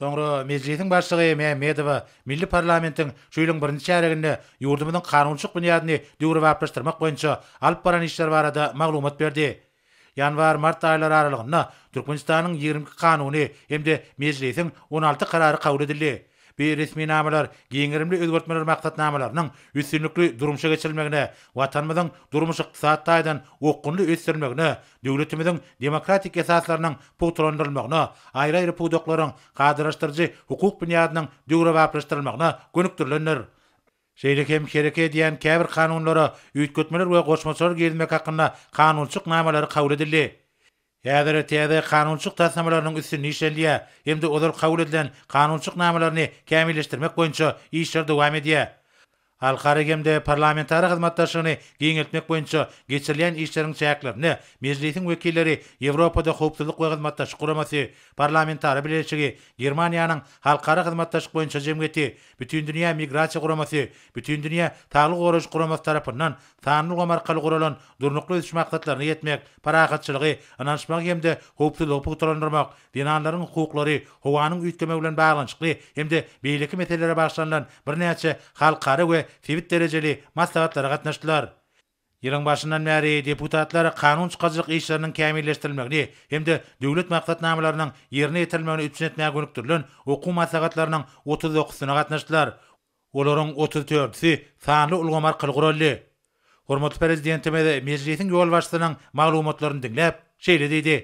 Soňra Mejlisiň Başlygy Mämmedowa milli parlamentiň şu ýylyň birinji çärýeginde ýurdumyzyň kanunçylyk binýadyny döwrebaplaşdyrmak boýunça alyp baran işleri barada maglumat berdi. Ýanwar-mart aýlary aralygynda Türkmenistanyň 22 Kanuny hem-de Mejlisiň 16 Karary kabul edildi. Bu resminamalar giň gerimli özgertmeler maksatnamalarynyň üstünlikli durmuşa geçirilmegine, Watanymyzyň durmuş-ykdysady taýdan okgunly ösdürilmegine, döwletimiziň demokratik esaslarynyň pugtalandyrylmagyna, aýry-aýry pudaklaryň kadalaşdyryjy hukuk binýadynyň döwrebaplaşdyrylmagyna gönükdirilendir. Şeýle hem hereket edýän käbir kanunlara üýtgetmeler we goşmaçalar girizmek hakynda kanunçylyk namalary kabul edildi. Häzir täze kanunçylyk taslamalarynyň üstünde işlenilýär hem-de ozal kabul edilen kanunçylyk namalaryny kämilleşdirmek boýunça işler dowam edýär. Halkara hem-de parlamentara hyzmatdaşlygyny giňeltmek boýunça geçirilýän işleriň çäklerinde Mejlisiň wekilleri Ýewropada Howpsuzlyk we Hyzmatdaşlyk Guramasy, Parlamentara Bileleşigi, Germaniýanyň Halkara hyzmatdaşlyk boýunça jemgyýeti, Bütindünýä Migrasiýa Guramasy, Bütindünýä Saglygy goraýyş Guramasy tarapyndan sanly ulgam arkaly guralan Durnukly ösüş maksatlaryna ýetmek, parahatçylygy, ynanyşmagy hem-de howpsuzlygy pugtalandyrmak, zenanlaryň hukuklary, howanyň üýtgemegi bilen baglanyşykly hem-de beýleki meselelere bagyşlanylan birnäçe halkara we sebit derejeli maslahatlara gatnaşdylar. Ýylyň başyndan bäri deputatlar kanun çykaryjylyk işleriniň kämilleşdirilmegini hem-de döwlet maksatnamalarynyň ýerine ýetirilmegini üpjün etmäge gönükdirilen okuw maslahatlarynyň otuz dokuzysyna gatnaşdylar. Olaryň otuz dördüsi sanly ulgam arkaly guraldy. Hormatly Prezidentimiz Mejlisiň ýolbaşçysynyň maglumatlaryny diňläp, şeýle diýdi.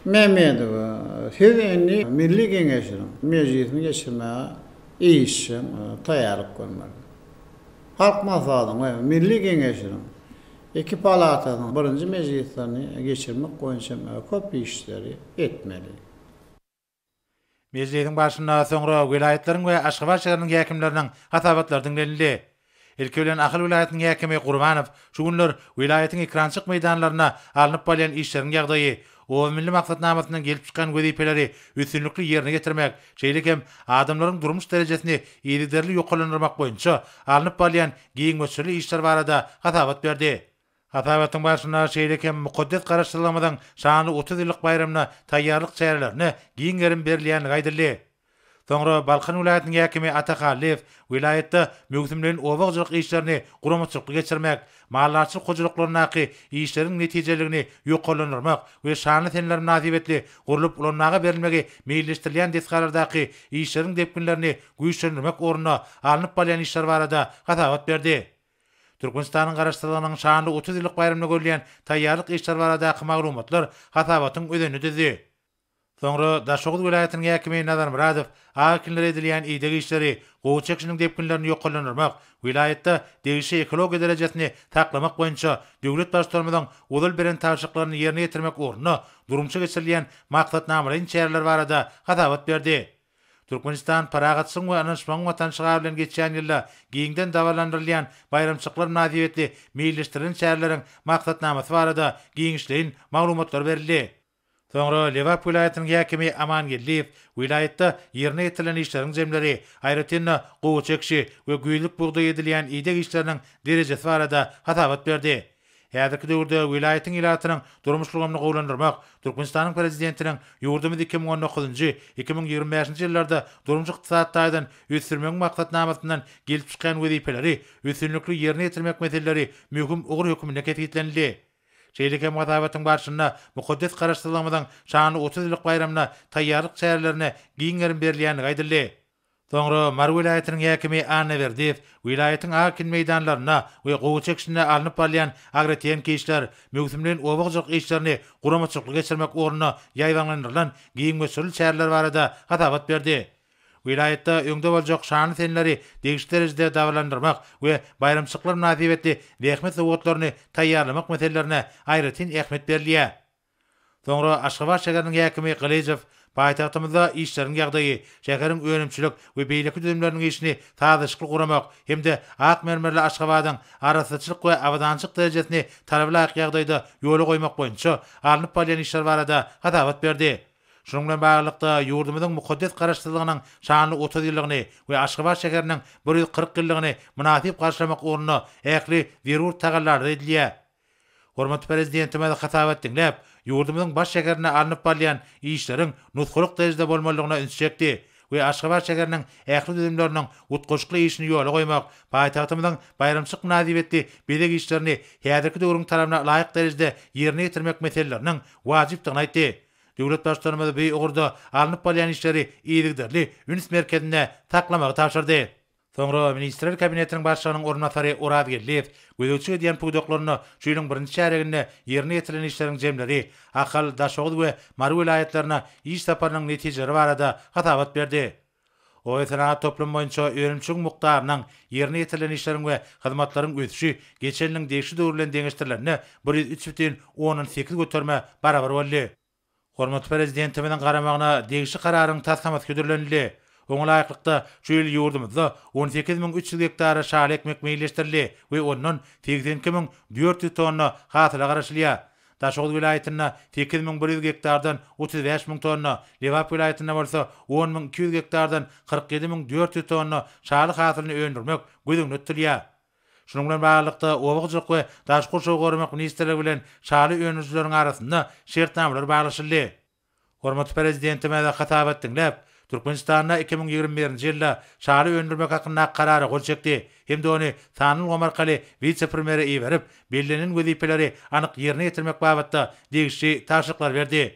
Mämmedowa, siz indi Milli Geňeşiniň mejlisini geçirmäge işjeň taýýarlyk görmeli. Halk Maslahatynyň we Milli Geňeşiniň iki palatasynyň birinji mejlislerini geçirmek boýunça köp işleri etmeli.
Mejlisiň barşynda soňra welaýatlaryň we Aşgabat şäheriniň häkimleriniň hasabatlary diňlenildi. Ilki bilen Ahal welaýatynyň häkimi Gurbanow şu günler welaýatyň ekrançyk meýdanlarynda alnyp barylýan işleriň ýagdaýy, Oba milli maksatnamasyndan gelip çykan wezipeleri üstünlikli ýerine ýetirmek, şeýle hem adamlaryň durmuş derejesini yzygiderli ýokarlandyrmak boýunça alnyp barylýan giň möçberli işler barada hasabat berdi. Hasabatyň barşynda şeýle hem mukaddes Garaşsyzlygymyzyň şanly 30 ýyllyk baýramyna taýýarlyk çärelerine giň gerim berilýändigi aýdyldy. Soňra Balkan welaýatynyň häkimi Ata Hallyýew welaýatda möwsümleýin oba hojalyk işlerini guramaçylykly geçirmek, maldarçylyk hojalyklaryndaky işleriň netijeliligini ýokarlandyrmak we şanly seneler mynasybetli gurlup ulanmaga berilmegi meýilleşdirilýän desgalardaky işleriň depginlerini güýçlendirmek ugrunda alnyp barylýan işler barada hasabat berdi. Türkmenistanyň Garaşsyzlygynyň şanly 30 ýyllyk baýramyna görülýän taýýarlyk işleri baradaky maglumatlar hasabatyň özenini düzdi. Soňra Daşoguz welaýatynyň häkimi Nazar Myradow ak ekinlere edilýän ideg işleri, gowaça ekişiniň depginlerini ýokarlandyrmak, welaýatda degişli ekologiýa derejesini saklamak boýunça döwlet Baştutanymyzyň ozal beren tabşyryklaryny ýerine ýetirmek ugrunda durmuşa geçirilýän maksatnamalaýyn çäreler barada hasabat berdi. Türkmenistan parahatçylygyň we ynanyşmagyň Watany şygary bilen geçýän ýylda giňden dabaralandyrylýan baýramçylyklar mynasybetli meýilleşdirilen çäreleriň maksatnamasy barada giňişleýin maglumatlar berildi. Soňra Lebap welaýatynyň häkimi Aman Geldiýew welaýatda ýerine ýetirilen işleriň jemleri, aýratyn-da, gowaça ekişi we güýzlük bugdaý edilýän ideg işleriniň derejesi barada hasabat berdi. Häzirki döwürde welaýatyň ilatynyň durmuş ulgamyny gowulandyrmak, Türkmenistanyň Prezidentiniň ýurdumyzy 2019-njy, 2025-nji ýyllarda durmuş-ykdysady taýdan ösdürmegiň maksatnamasyndan gelip çykýan wezipeleri üstünlikli ýerine ýetirmek meseleleri möhüm ugur hökmünde kesgitlenildi. Şeýle hem hasabatyň barşynda mukaddes Garaşsyzlygymyzyň şanly 30 ýyllyk baýramyna taýýarlyk çärelerine giň gerim berilýändigi aýdyldy. Soňra Mary welaýatynyň häkimi Annaberdiýew welaýatyň ak ekin meýdanlarynda we gowaça ekişinde alnyp barylýan agrotehniki işler, möwsümleýin oba hojalyk işlerini guramaçylykly geçirmek ugrunda ýaýbaňlandyrylan giň möçberli çäreler barada hasabat berdi. Welaýatda öňde boljak şanly seneleri degişli derejede dabaralandyrmak we baýramçylyklar mynasybetli zähmet sowgatlaryny taýýarlamak meselelerine aýratyn ähmiýet berilýär. Soňra Aşgabat şäheriniň häkimi Gylyjow paýtagtymyzda işleriň ýagdaýy, şäheriň önümçilik we beýleki düzümleriniň işini sazlaşykly guramak hem-de ak mermerli Aşgabadyň arassaçylyk we abadançylyk derejesini talaba laýyk ýagdaýda ýola goýmak boýunça alnyp barylýan işler barada hasabat berdi. Şunuň bilen baglylykda, ýurdumyzyň mukaddes Garaşsyzlygynyň şanly 30 ýyllygyny we Aşgabat şäheriniň 140 ýyllygyny mynasyp garşylamak ugrunda ähli zerur tagallalar edilýär. Hormatly Prezidentimiz hasabat diňläp, ýurdumyzyň baş şäherinde alnyp barylýan işleriň nusgalyk derejede bolmalydygyna ünsi çekdi we Aşgabat şäheriniň ähli düzümleriniň utgaşykly işini ýola goýmak, paýtagtymyzyň baýramçylyk mynasybetli bezeg işlerini häzirki döwrüň talabyna laýyk derejede ýerine ýetirmek meseleleriniň wajypdygyny aýtdy. Döwlet Baştutanymyz bu ugurda alnyp barylýan işleri yzygiderli üns merkezinde saklamagy tabşyrdy. Soňra Ministrler Kabinetiniň Başlygynyň orunbasary Oraz Geldiýew gözegçilik edýän pudaklarynda şu ýylyň birinji çärýeginde ýerine ýetirilen işleriň jemleri, Ahal, Daşoguz we Mary welaýatlaryna iş saparynyň netijeleri barada hasabat berdi. Oba-senagat toplumy boýunça önümçiligiň mukdarynyň, ýerine ýetirilen işleriň we hyzmatlaryň ösüşi geçen ýylyň degişli döwri bilen deňeşdirilende 103 bütin ondan sekiz göterime barabar boldy. Hormatly Prezidentimiziň garamagyna degişli Kararyň taslamasy hödürlenildi. Oňa laýyklykda, şu ýyl ýurdumyzda 18 300 gektara şaly ekmek meýilleşdirildi we ondan 82 400 tonna hasyla garaşylýar. Daşoguz welaýatynda 8100 gektardan 35 müň tonna, Lebap welaýatynda bolsa 10 200 gektardan 47 400 tonna şaly hasylyny öndürmek göz öňünde tutulýar. Şunuň bilen baglylykda, Oba hojalyk we daşky gurşawy goramak ministrligi bilen şaly öndürijileriň arasynda şertnamalar baglaşyldy. Hormatly Prezidentimiz hasabat diňläp, Türkmenistanda 2021-nji ýylda şaly öndürmek hakyndaky Karara gol çekdi hem-de ony sanly ulgam arkaly wise-premýere iberip, bellenen wezipeleri anyk ýerine ýetirmek babatda degişli tabşyryklary berdi.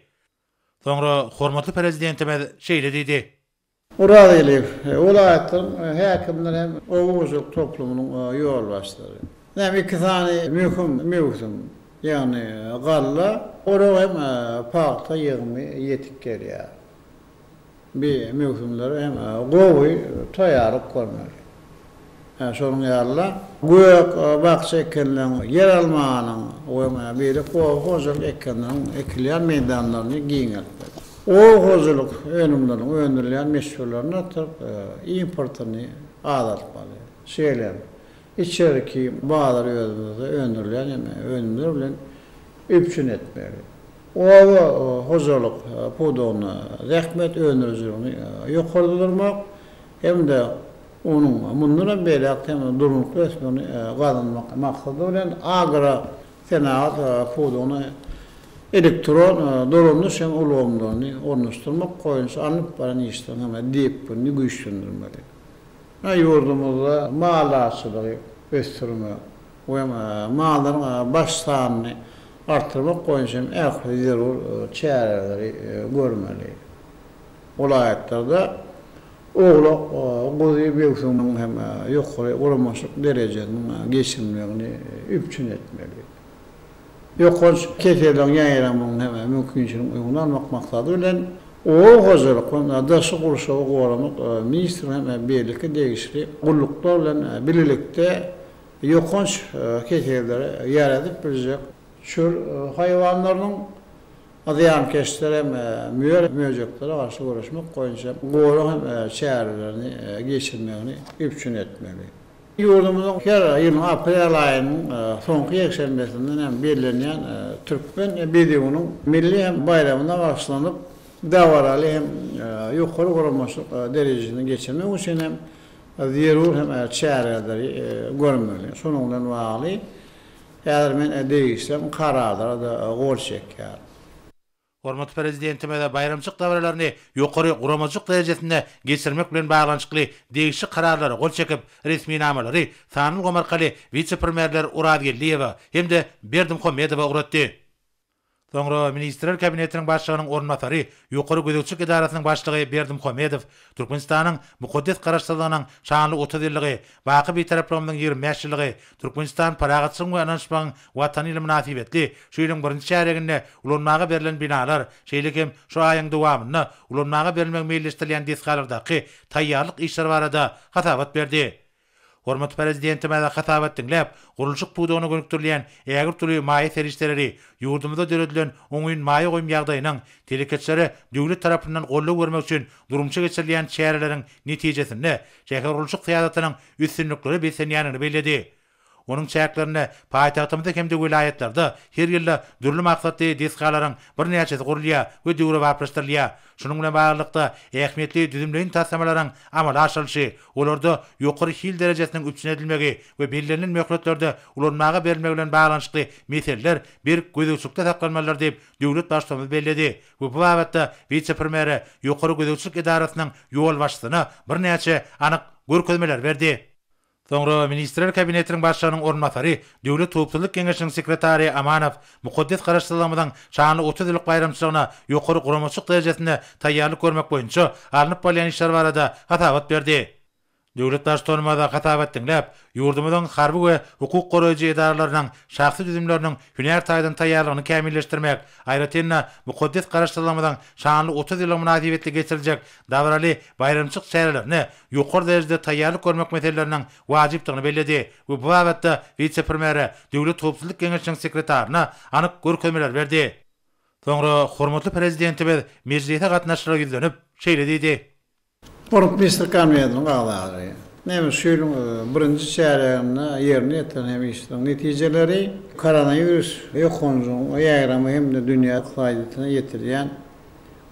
Soňra hormatly Prezidentimiz şeýle diýdi.
Oraz Eliýew, welaýatlaryň häkimleri hem oba hojalyk toplumynyň ýolbaşçylary. Näme iki sany möhüm möwsüm, ýagny galla oragy hem pagta ýygymy ýetip gelýär. Bi möwsümlere hem gowy taýýarlyk görmeli. Şonuň ýaly-da, gök, bakja ekinleriň, ýeralmanyň we beýleki oba hojalyk ekinleriniň ekilýän meýdanlaryny giňeltmeli. Oba hojalyk önümleriniň öndürilýän möçberlerini artdyryp, importyny azaltmaly. Şeýle hem, içerki bazary özümizde öndürilýän önümler bilen üpjün etmeli. Oba hojalyk pudagynda zähmet öndürijiligini ýokarlandyrmak hem-de Onuň mundan hem beýläk hem durnukly ösmegini gazanmak maksady bilen, agro senagat pudagyny Elektron dolandyryş hem ulgamlaryny ornaşdyrmak boýunça alnyp baran işleriň hem depginini güýçlendirmeli. Ýurdumyzda maldarçylygy ösdürmek we mallaryň baş sanyny artdyrmak boýunça hem ähli zerur çäreleri görmeli. Welaýatlarda owlak guzy möwsüminiň hem ýokary guramaçylyk derejesiniň geçirilmegini üpjün etmeli. Ýokanç keselleriň ýaýramagynyň hem mümkinçiliginiň öňüni almak maksady bilen, Oba hojalyk we daşky gurşawy goramak ministrligi hem beýleki degişli gulluklar bilen bilelikde ýokanç keselleri ýaýradyp biljek çöl haýwanlarynyň zyýankeşlere hem mör-möjeklere garşy göreşmek boýunça gorag hem çärelerini geçirmegini üpjün etmeli. Ýurdumyzyň her ýylyň aprel aýynyň soňky ýekşenbesinden hem bellenýän Türkmen bedewiniň milli hem baýramyna bagyşlanyp, dabaraly hem ýokary guramaçylyk derejesinde geçirmek üçin hem zerur hem çäreleri görmeli. Şunuň bilen bagly häzir men degişli kararlara-da gol çekýärin.
Hormatly Prezidentimiz baýramçylyk dabaralaryny ýokary guramaçylyk derejesinde geçirmek bilen baglanyşykly degişli Kararlara gol çekip, resminamalary sanly ulgam arkaly wise-premýerler Orazgeldiýewe hem-de Berdimuhamedowa ugratdy. Soňra Ministrler Kabinetiniň Başlygynyň orunbasary, Ýokary gözegçilik edarasynyň başlygy Berdimuhamedow Türkmenistanyň mukaddes Garaşsyzlygynyň şanly 30 ýyllygy, baky Bitaraplygymyzyň 25 ýyllygy, Türkmenistan parahatçylygyň we ynanyşmagyň Watany ýyly mynasybetli şu ýylyň birinji çärýeginde ulanmaga berlen binalar, şeýle hem şu aýyň dowamynda ulanmaga berilmegi meýilleşdirilýän desgalardaky taýýarlyk işleri barada hasabat berdi. Hormatly Prezidentimiz hasabat diňläp, gurluşyk pudagyna gönükdirilýän ägirt uly maýa serişdeleri, ýurdumyzda döredilen oňyn maýa goýum ýagdaýynyň, telekeçilere döwlet tarapyndan goldaw bermek üçin durmuşa geçirilýän çäreleriň netijesinde şähergurluşyk syýasatynyň üstünliklere beslenýändigini belledi. Onuň çäklerinde paýtagtymyzda hem-de welaýatlarda her ýylda dürli maksatly desgalaryň birnäçesi gurulýar we döwrebaplaşdyrylýar. Şunuň bilen baglylykda, ähmiýetli düzümleýin taslamalaryň amala aşyrylyşy, olarda ýokary hil derejesiniň üpjün edilmegi we bellenilen möhletlerde ulanmaga berilmegi bilen baglanyşykly meseleler berk gözegçilikde saklanmalydyr diýip, döwlet Baştutanymyz belledi we bu babatda wise-premýere, Ýokary gözegçilik edarasynyň ýolbaşçysyna birnäçe anyk görkezmeleri berdi. Soňra Ministrler Kabinetiniň Başlygynyň orunbasary, Döwlet howpsuzlyk geňeşiniň sekretary Amanow mukaddes Garaşsyzlygymyzyň şanly 30 ýyllyk baýramçylygyna ýokary guramaçylyk derejesinde taýýarlyk görmek boýunça alnyp barylýan işler barada hasabat berdi. Döwlet Baştutanymyz hasabat diňläp, ýurdumyzyň harby we hukuk goraýjy edaralarynyň şahsy düzümleriniň hünär taýdan taýýarlygyny kämilleşdirmek, aýratyn-da, mukaddes Garaşsyzlygymyzyň şanly 30 ýyllygy mynasybetli geçiriljek dabaraly baýramçylyk çärelerine ýokary derejede taýýarlyk görmek meseleleriniň wajypdygyny belledi we bu babatda wise-premýere, Döwlet howpsuzlyk geňeşiniň sekretaryna anyk görkezmeleri berdi. Soňra hormatly Prezidentimiz mejlise gatnaşyjylara ýüzlenip, şeýle diýdi.
Hormatly Ministrler Kabinetiniň agzalary! Näme şu ýylyň birinji çärýeginde ýerine ýetiren hem işleriň netijeleri koronawirus ýokanjynyň ýaýramagy hem-de dünýä ykdysadyýetine ýetirýän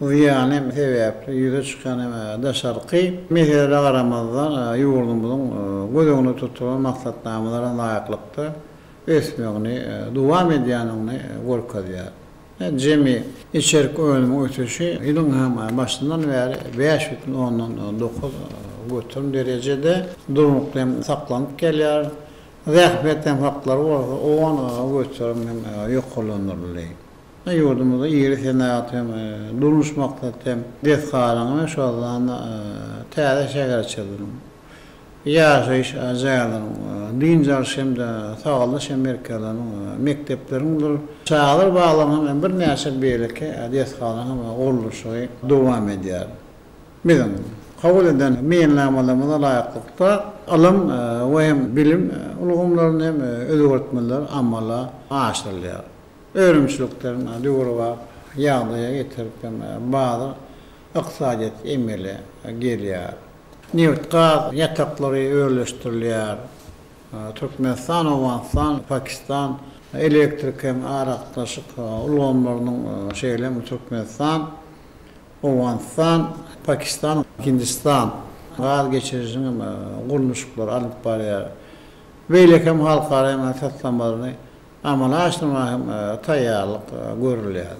zyýany hem sebäpli ýüze çykan hem daşarky meselelere garamazdan ýurdumyzyň göz öňünde tutulan maksatnamalara laýyklykda ösmegini dowam edýändigini görkezýär. Jemi içerki önümiň ösüşi ýylyň hem başyndan bäri 5,9 derejede durnukly hem saklanyp gelýär. Zähmet hem haklary bolsa 10% hem ýokarlandyryldy. Ýurdumyzda iri senagat hem durmuş maksatly hem desgalaryň we şol sanda täze şäherçeleriň, ýaşaýyş jaýlaryň, dynç alyş hem-de sagaldyş hem merkezleriniň, mekdepleriňdir çagalar baglarynyň hem birnäçe beýleki desgalaryň hem gurluşygy dowam edýär. Biziň kabul eden meýilnamalarymyza laýyklykda ylym we hem bilim ulgamlarynda hem özgertmeler amala aşyrylýar. Önümçiliklerini döwrebap ýagdaýa getirip hem bazar ykdysadyýeti emele gelýär. Nebit-gaz ýataklary özleşdirilýär. Türkmenistan, Owganystan, Pakistan elektrik hem aragatnaşyk ulgamlarynyň, şeýle hem Türkmenistan, Owganystan, Pakistan, Hindistan gaz geçirijiniň hem gurluşyklary alnyp barýar. Beýleki hem halkara hem taslamalaryny. amala aşyrmaga hem taýýarlyk görülýär.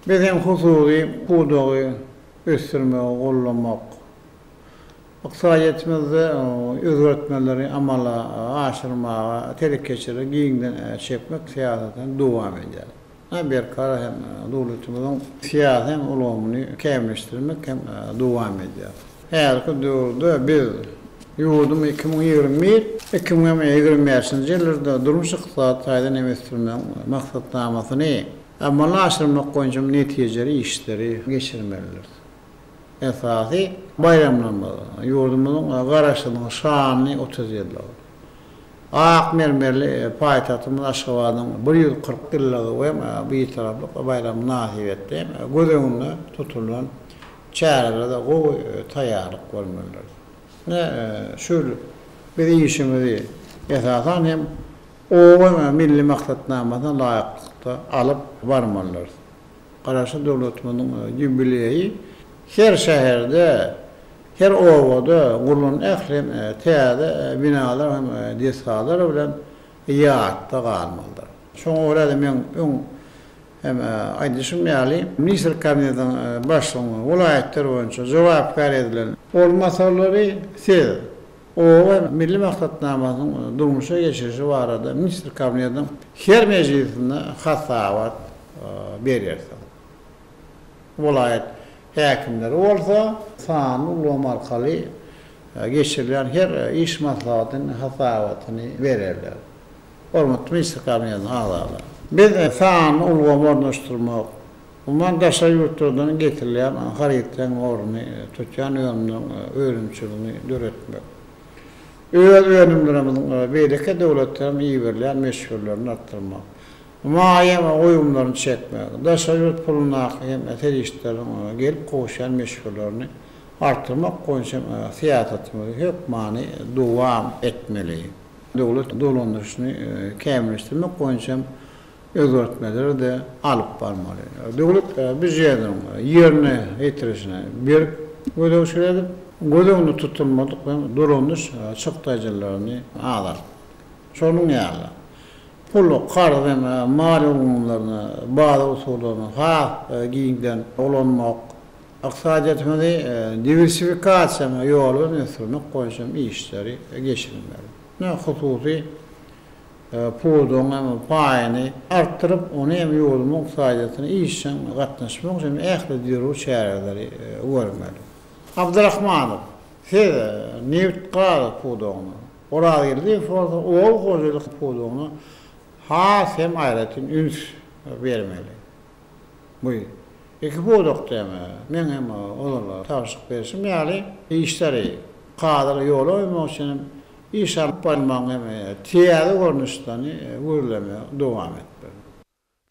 Biz hem hususy pudagy ösdürmegi goldamak, ykdysadyýetimizde özgertmeleri amala aşyrmaga telekeçileri giňden çekmek syýasatyny dowam edýär. Berkarar hem döwletimiziň syýasy hem ulgamyny kämilleşdirmek hem dowam edýär. Häzirki döwürde biz ýurdumy 2021, 2025-nji ýyllarda durmuş-ykdysady taýdan hem ösdürmegiň maksatnamasyny amala aşyrmak boýunça netijeli işleri geçirmelidiris. Esasy baýramlarymyz, ýurdumyzyň Garaşsyzlygynyň şanly 30 ýyllygy, Ak mermerli paýtagtymyz Aşgabadyň 140 ýyllygy we Bitaraplyk baýramy mynasybetli göz öňünde tutulan çärelere gowy taýýarlyk görmelidiris. Ine, şu ýyl biz işimizi, esasan hem, Oba milli maksatnamasyna laýyklykda alyp barmalydyrys. Garaşsyz döwletimiziň ýubileýi her şäherde, her obada gurlan ähli täze binalar hem desgalar bilen ýatda galmalydyr. Şoňa görä-de meň öň hem aýdyşym ýaly, Ministrler Kabinetiniň Başlygynyň welaýatlar boýunça jogapkär edilen orunbasarlary siz, Oba milli maksatnamasynyň durmuşa geçirilişi barada Ministrler Kabinetiniň her mejlisinde hasabat berersiňiz. Welaýat häkimleri bolsa sanly ulgam arkaly geçirilýän her iş maslahatynyň hasabatyny bererler. Hormatly Ministrler Kabinetiniň agzalary! Biz sanly ulgamy ornaşdyrmak, umuman daşary ýurtlardan getirilýän harytlaryň ornuny tutýan önümleriň önümçiligini döretmek, öz önümlerimiziň beýleki döwletlere iberilýän möçberlerini artdyrmak, maýa goýumlaryny çekmek, daşary ýurt pulundaky hem serişdeleriň gelip gowuşýan möçberlerini artdyrmak boýunça syýasatymyzy hökmany dowam etmeli. Döwlet dolandyryşyny kämilleşdirmek boýunça hem özgertmeleri-de alyp barmaly. Döwlet býujetiniň ýerine ýetirilişine berk gözegçilik edip, göz öňünde tutulmadyk hem dolandyryş çykdajylaryny azaltmaly. Şonuň ýaly, pul, karz hem maliýe ulgamlaryny, bazar usullaryny has giňden ulanmak, ykdysadyýetimizi diwersifikasiýa ýoly bilen ösdürmek boýunça hem işleri geçirmeli. Hususy pudagyň hem paýyny artdyryp, ony hem ýurdumyň ykdysadyýetine işjeň gatnaşmak üçin ähli zerur çäreleri görmeli. Abdyrahmanow, siz nebit-gaz pudagyna, Orazgeldiýew bolsa oba hojalyk pudagyna has hem aýratyn üns bermeli. Bu iki pudakda hem meň hem ozal tabşyryk berşim ýaly işleri kadaly ýola goýmak üçin hem iş alyp barmagyň hem täze görnüşlerini gözlemegi dowam etmeli.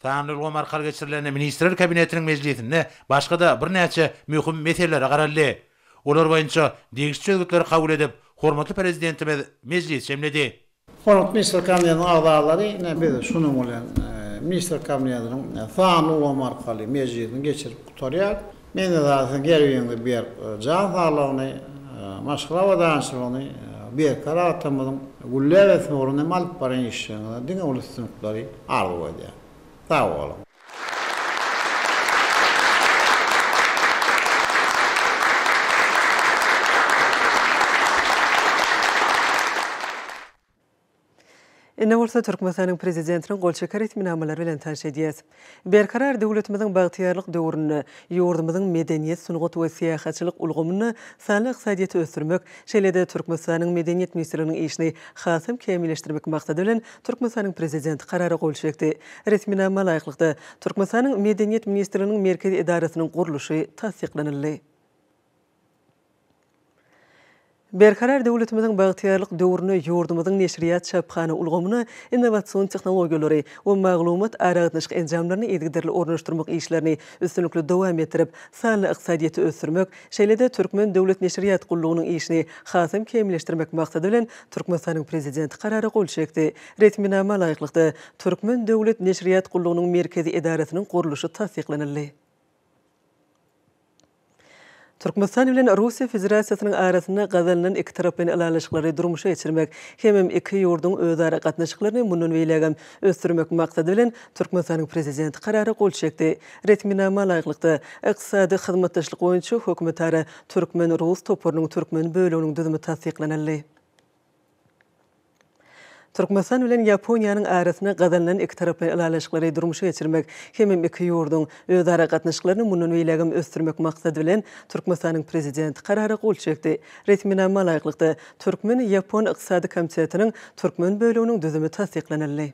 Sanly ulgam arkaly geçirilen Ministrler Kabinetiniň mejlisinde başga-da birnäçe möhüm meselelere garaldy. Olar boýunça degişli çözgütleri kabul edip, hormatly Prezidentimiz mejlisi jemledi.
Hormatly Ministrler Kabinetiniň agzalary, ine biz şunuň bilen Ministrler Kabinetiniň sanly ulgam arkaly mejlisini geçirip gutarýarys. Men esasy siziň her biriňize berk jan saglygyny, maşgala abadançylygyny, berkarar Watanymyzyň gülläp ösmegi ugrunda hem alyp barýan işleriňizde diňe uly üstünlikleri arzuw edýän. Sag boluň!
Indi bolsa Türkmenistanyň Prezidentiniň gol çeken resminamalary bilen tanyş edýäs. Berkarar döwletimiziň bagtyýarlyk döwründe ýurdumyzyň medeniýet, sungat we syýahatçylyk ulgamynda sanly ykdysadyýeti ösdürmek, şeýle-de Türkmenistanyň Medeniýet ministrliginiň işini hasam kämilleşdirmek maksady bilen Türkmenistanyň Prezidenti Karara gol çekdi. Resminama laýyklykda, Türkmenistanyň Medeniýet ministrliginiň merkezi edarasynyň gurluşy tassyklanyldy. Berkarar döwletimiziň bagtyýarlyk döwründe ýurdumyzyň neşirýat-çaphana ulgamyna innowasion tehnologiýalary we maglumat-aragatnaşyk enjamlaryny yzygiderli ornaşdyrmak işlerini üstünlikli dowam etdirip, sanly ykdysadyýeti ösdürmek, şeýle-de Türkmen döwlet neşirýat gullugynyň işini hasam kämilleşdirmek maksady bilen Türkmenistanyň Prezidenti Karara gol çekdi. Resminama laýyklykda, Türkmen döwlet neşirýat gullugynyň merkezi edarasynyň gurluşy tassyklanyldy. Türkmenistan bilen Russiýa Federasiýasynyň arasynda gazanylan ikitaraplaýyn ylalaşyklary durmuşa geçirmek hemem iki ýurduň özara gatnaşyklaryny mundan beýlägem ösdürmek maksady bilen Türkmenistanyň Prezidenti Karara gol çekdi. Resminama laýyklykda, Ykdysady hyzmatdaşlyk boýunça hökümetara türkmen-rus toparynyň türkmen böleginiň düzümi tassyklanyldy. Türkmenistan bilen Ýaponiýanyň arasynda gazanylan ikitaraplaýyn ylalaşyklary durmuşa geçirmek hemem iki ýurduň özara gatnaşyklaryny mundan beýlägem ösdürmek maksady bilen, Türkmenistanyň Prezidenti Karara gol çekdi. Resminama laýyklykda, Türkmen-ýapon ykdysady komitetiniň türkmen böleginiň düzümi tassyklanyldy.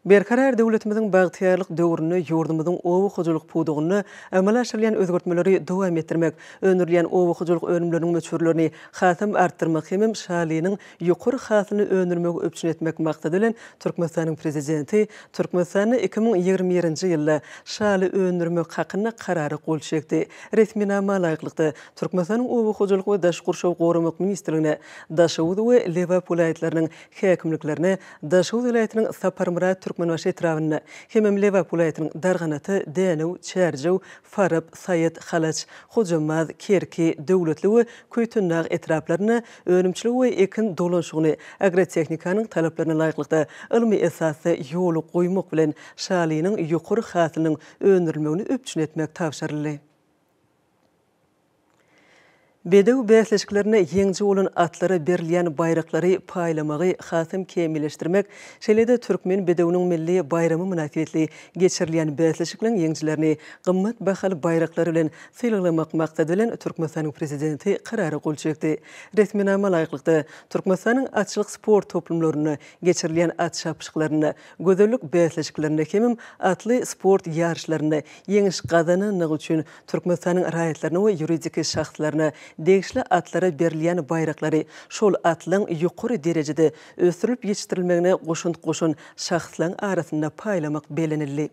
Berkarar döwletimiziň bagtyýarlyk döwründe ýurdumyzyň oba hojalyk pudagynda amala aşyrylýan özgertmeleri dowam etdirmek, öndürilýän oba hojalyk önümleriniň möçberlerini hasam artdyrmak hemem şalynyň ýokary hasylyny öndürmegi üpjün etmek maksady bilen Türkmenistanyň Prezidenti Türkmenistanda 2021-nji ýylda şaly öndürmek hakynda Karara gol çekdi. Resminama laýyklykda, Türkmenistanyň Oba hojalyk we daşky gurşawy goramak ministrligine Daşoguz we Lebap welaýatlarynyň häkimliklerine Daşoguz welaýatynyň Saparmyrat Türkmenbaşy etrabynda hemem Lebap welaýatynyň Darganata, Dänew, Çärjew, Farap, Saýat, Halaç, Hojambaz, Kerki, Döwletli we Köýtendag etraplarynda önümçiligi we ekin dolanyşygyny agrotehnikanyň talaplaryna laýyklykda ylmy esasda ýola goýmak bilen şalynyň ýokary hasylynyň öndürilmegini üpjün etmek tabşyryldy. Bedew bäsleşiklerinde ýeňiji bolan atlara berilýän baýraklary paýlamagy hasam kämilleşdirmek, şeýle-de Türkmen bedewiniň milli baýramy mynasybetli geçirilýän bäsleşikleriň ýeňijilerini gymmat bahaly baýraklar bilen sylaglamak maksady bilen Türkmenistanyň Prezidenti Karara gol çekdi. Resminama laýyklykda, Türkmenistanyň atçylyk sport toplumlarynda geçirilýän at çapyşyklarynda, gözellik bäsleşiklerinde hemem atly sport ýaryşlarynda ýeňiş gazananlygy üçin Türkmenistanyň raýatlaryna we ýuridik şahslaryna degişli atlara berilýän baýraklary şol atlaň ýokary derejede ösdürilip ýetişdirilmegine goşant goşan şahslaň arasynda paýlamak bellenildi.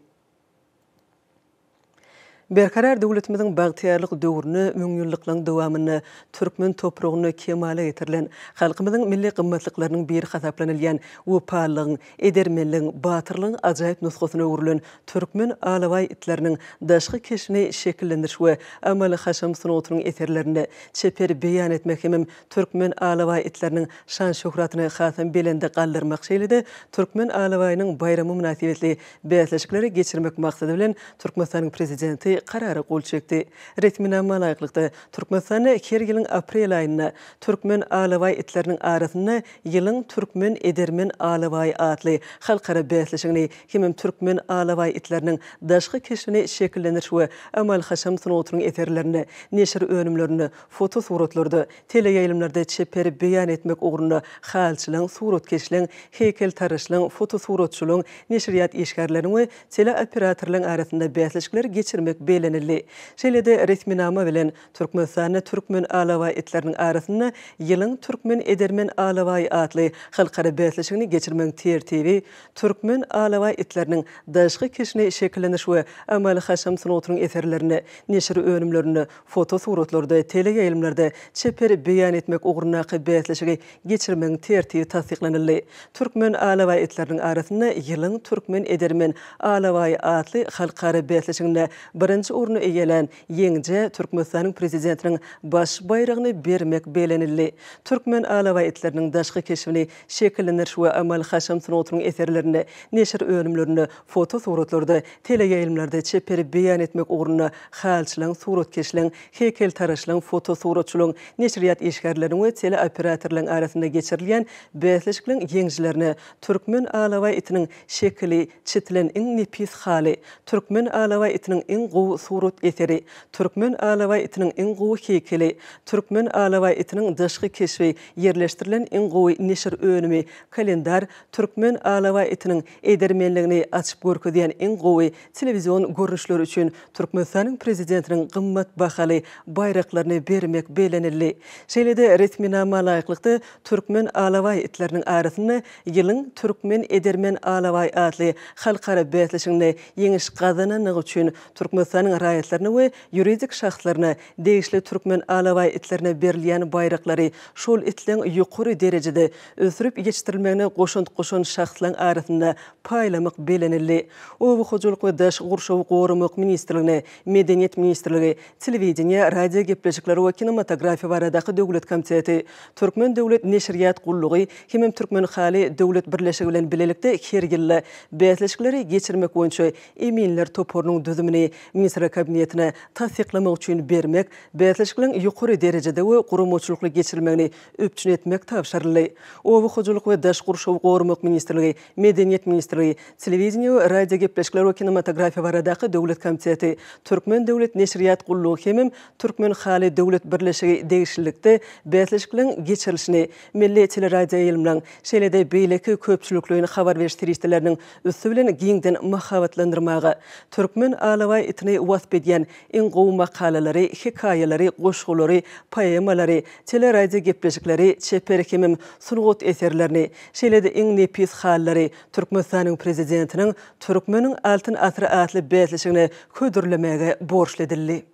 Berkarar döwletimiziň bagtyýarlyk döwründe müňýyllyklaryň dowamynda türkmen topragynda kemala getirilen, halkymyzyň milli gymmatlyklarynyň biri hasaplanylýan wepalylygyň, edermenligiň, batyrlygyň ajaýyp nusgasyna öwrülen türkmen alabaý itleriniň daşky keşbini şekillendiriş we amaly-haşam sungatynyň eserlerinde çeper beýan etmek hemem türkmen alabaý itleriniň şan-şöhratyny hasam belende galdyrmak şeýle-de Türkmen alabaýynyň baýramy mynasybetli Bäsleşikleri geçirmek maksady bilen, Türkmenistanyň Prezidenti Karara gol çekdi. Resminama laýyklykda, Türkmenistanda her ýylyň aprel aýynda türkmen alabaý itleriniň arasynda Ýylyň türkmen edermen alabaýy atly halkara bäsleşigini hemem türkmen alabaý itleriniň daşky keşbini şekillendiriş we amaly-haşam sungatynyň eserlerinde, neşir önümlerinde, fotosuratlarda, Teleýaýlymlarda çeper beýan etmek ugrunda halyçylaryň, suratkeşleň, heýkeltaraşlaryň, fotosuratçylaryň, neşirýat işgärleriniň we teleoperatorlaryň arasynda bäsleşikleri geçirmek bellenildi. Şeýle-de resminama bilen, Türkmenistanda türkmen alabaý itleriniň arasynda Ýylyň türkmen edermen alabaýy atly halkara bäsleşigini geçirmegiň tertibi, türkmen alabaý itleriniň daşky keşbini şekillendiriş we amaly-haşam sungatynyň eserlerinde, neşir önümlerinde, Fotosuratlarda, teleýaýlymlarda çeper beýan etmek ugrundaky bäsleşigi geçirmegiň tertibi tassyklanyldy. Türkmen alabaý itleriniň arasynda Ýylyň türkmen edermen alabaýy atly halkara bäsleşiginde birinji orny eýelän ýeňijä Türkmenistanyň Prezidentiniň baş baýragyny bermek bellenildi. Türkmen alabaý itleriniň daşky keşbini şekillendiriş we amaly-haşam sungatynyň eserlerinde, neşir önümlerinde, fotosuratlarda, teleýaýlymlarda çeper beýan etmek ugrunda halyçylaryň, suratkeşleň, heýkeltaraşlaryň, fotosuratçylaryň, neşirýat işgärleriniň we teleoperatorlaryň arasynda geçirilýän bäsleşikleriň ýeňijilerine Türkmen alabaý itiniň şekili çitilen iň nepis haly, Türkmen alabaý itiniň iň gowy surat eseri, Türkmen alabaý itiniň iň gowy heýkeli, Türkmen alabaý itiniň daşky keşbi ýerleşdirilen iň gowy neşir önümi, kalendar, Türkmen alabaý itiniň edermenligini açyp görkezýän iň gowy telewizion görnüşleri üçin Türkmenistanyň Prezidentiniň gymmat bahaly baýraklaryny bermek bellenildi. Şeýle-de resminama laýyklykda, türkmen alabaý itleriniň arasynda Ýylyň türkmen edermen alabaýy atly halkara bäsleşiginde ýeňiş gazanandygy üçin Türkmenistanyň. Türkmenistanyň raýatlaryna we ýuridik şahslaryna degişli türkmen alabaý itlerine berilýän baýraklary şol itleň ýokary derejede ösdürip ýetişdirilmegine goşant goşan şahslaň arasynda paýlamak bellenildi. Oba hojalyk we daşky gurşawy goramak ministrligine, Medeniýet ministrligi, Telewideniýe, radiogepleşikler we kinematografiýa baradaky döwlet komiteti, Türkmen döwlet neşirýat gullugy hemem Türkmenhaly döwlet birleşigi bilen bilelikde her ýylda bäsleşikleri geçirmek boýunça eminler toparynyň düzümini Ministrler Kabinetine tassyklamak üçin bermek, bäsleşikleriň ýokary derejede we guramaçylykly geçirilmegini üpjün etmek tabşyryldy. Oba hojalyk we daşky gurşawy goramak ministrligi, Medeniýet ministrligi, Telewideniýe we radiogepleşikler we kinematografiýa baradaky döwlet komiteti, Türkmen döwlet neşirýat gullugy hemem Türkmenhaly döwlet birleşigi degişlilikde bäsleşikleriň geçirilişini milli teleradioýaýlymlaryň, şeýle-de beýleki köpçülikleýin habar beriş serişdeleriniň üsti bilen giňden mahabatlandyrmaga, türkmen alabaý itini wasp edýän iň gowy makalalary, hekaýalary, goşgulary, poemalary, teleradiogepleşikleri, çeper hemem sungat eserlerini, şeýle-de iň nepis halylary Türkmenistanyň Prezidentiniň Türkmeniň Altyn asyry atly bäsleşigine hödürlemäge borçly edildi.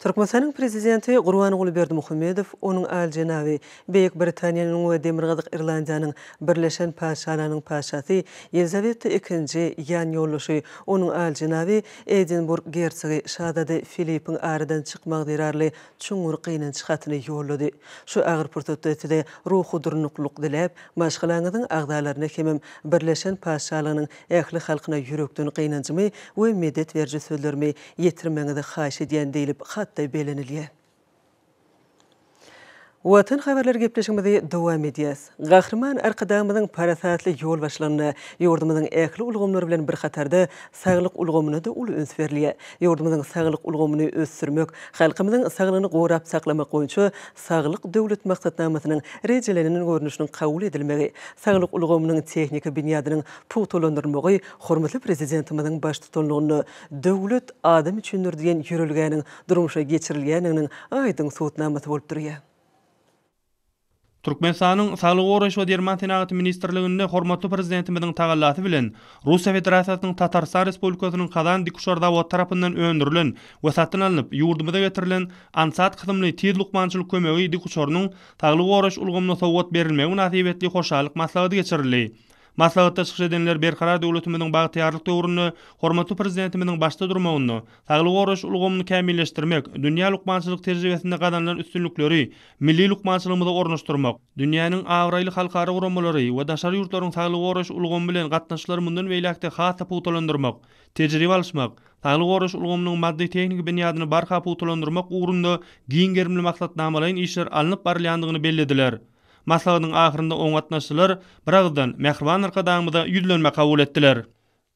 Türkmenistanyň Prezidenti Gurbanguly Berdimuhamedow, Onuň Alyjenaby, Beýik Britaniýanyň we Demirgazyk Irlandiýanyň Birleşen Patyşalygynyň Patyşasy Ýelizaweta ikinji, ýanýoldaşy, Onuň Alyjenaby, Edinburg gersogy şazada Filipiň aradan çykmagy zerarly çuňňur gynanç hatyny ýollady. Şu agyr pursatda size ruhy durnuklylyk diläp, maşgalaňyzyň agzalaryna hemem Birleşen Patyşalygynyň ähli halkyna ýürekden gynanjymy we medet beriji sözlerimi ýetirmegiňizi haýyş edýän diýlip, hatda bellenilýär. Watan habarlary gepleşigimizi dowam edýäs. Gahryman Arkadagymyzyň parasatly ýolbaşçylygynda ýurdumyzyň ähli ulgamlary bilen bir hatarda saglyk ulgamyna-da uly üns berilýär. Ýurdumyzyň saglyk ulgamyny ösdürmek, halkymyzyň saglygyny gorap saklamak boýunça Saglyk Döwlet maksatnamasynyň rejelenen görnüşiniň kabul edilmegi, saglyk ulgamynyň tehniki binýadynyň pugtalandyrylmagy hormatly Prezidentimiziň baştutanlygynda Döwlet adam üçindir diýen ýörelgäniň durmuşa geçirilýändiginiň aýdyň subutnamasy bolup durýar.
Türkmenistanyň Saglygy goraýyş we derman senagaty ministrliginde hormatly Prezidentimiziň tagallasy bilen Russiýa Federasiýasynyň Tatarystan Respublikasynyň Kazan dikuçar zawody tarapyndan öndürilen we satyn alnyp, ýurdumyza getirilen Ansat kysymly tiz lukmançylyk kömegi dikuçarynyň saglygy goraýyş ulgamyna sowgat berilmegi mynasybetli hoşallyk maslahaty geçirildi. Maslahatda çykyş edenler Berkarar döwletimiziň bagtyýarlyk döwründe hormatly Prezidentimiziň başda durmagynda saglygy goraýyş ulgamyny kämilleşdirmek, dünýä lukmançylyk tejribesinde gazanylan üstünlikleri milli lukmançylygymyza ornaşdyrmak, dünýäniň abraýly halkara guramalary we daşary ýurtlaryň saglygy goraýyş ulgamy bilen gatnaşyklary mundan beýläk-de has-da pugtalandyrmak, tejribe alyşmak, saglygy goraýyş ulgamynyň maddy-tehniki binýadyny barha pugtalandyrmak ugrunda giň gerimli maksatnamalaýyn işler alnyp barylýandygyny bellediler. Maslahatyň ahyrynda oňa gatnaşyjylar biragyzdan mähriban Arkadagymyza ýüzlenme kabul etdiler.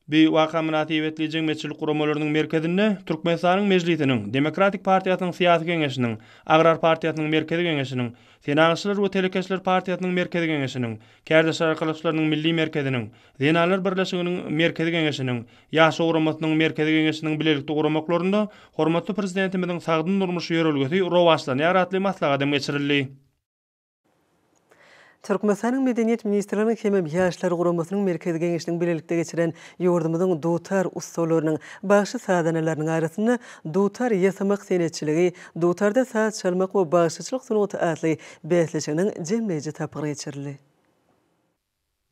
Bu waka mynasybetli jemgyýetçilik guramalarynyň merkezinde Türkmenistanyň Mejlisiniň, Demokratik partiýasynyň Syýasy geňeşiniň, Agrar partiýasynyň Merkezi geňeşiniň, Senagatçylar we telekeçiler partiýasynyň Merkezi geňeşiniň, Kärdeşler arkalaşyklarynyň Milli merkeziniň, Zenanlar birleşiginiň Merkezi geňeşiniň, Ýaşlar guramasynyň Merkezi geňeşiniň bilelikde guramaklarynda hormatly Prezidentimiziň sagdyn durmuş ýörelgesi rowaçlanýar atly maslahat hem geçirildi.
Türkmenistanyň Medeniýet ministrliginiň hemem Ýaşlar guramasynyň Merkezi Geňeşiniň bilelikde geçiren ýurdumyzyň dutar ussalarynyň, bagşy-sazandalarynyň arasynda Dutar ýasamak senetçiligi, dutarda saz çalmak we bagşyçylyk sungaty atly bäsleşiginiň jemleýji tapgyry geçirildi.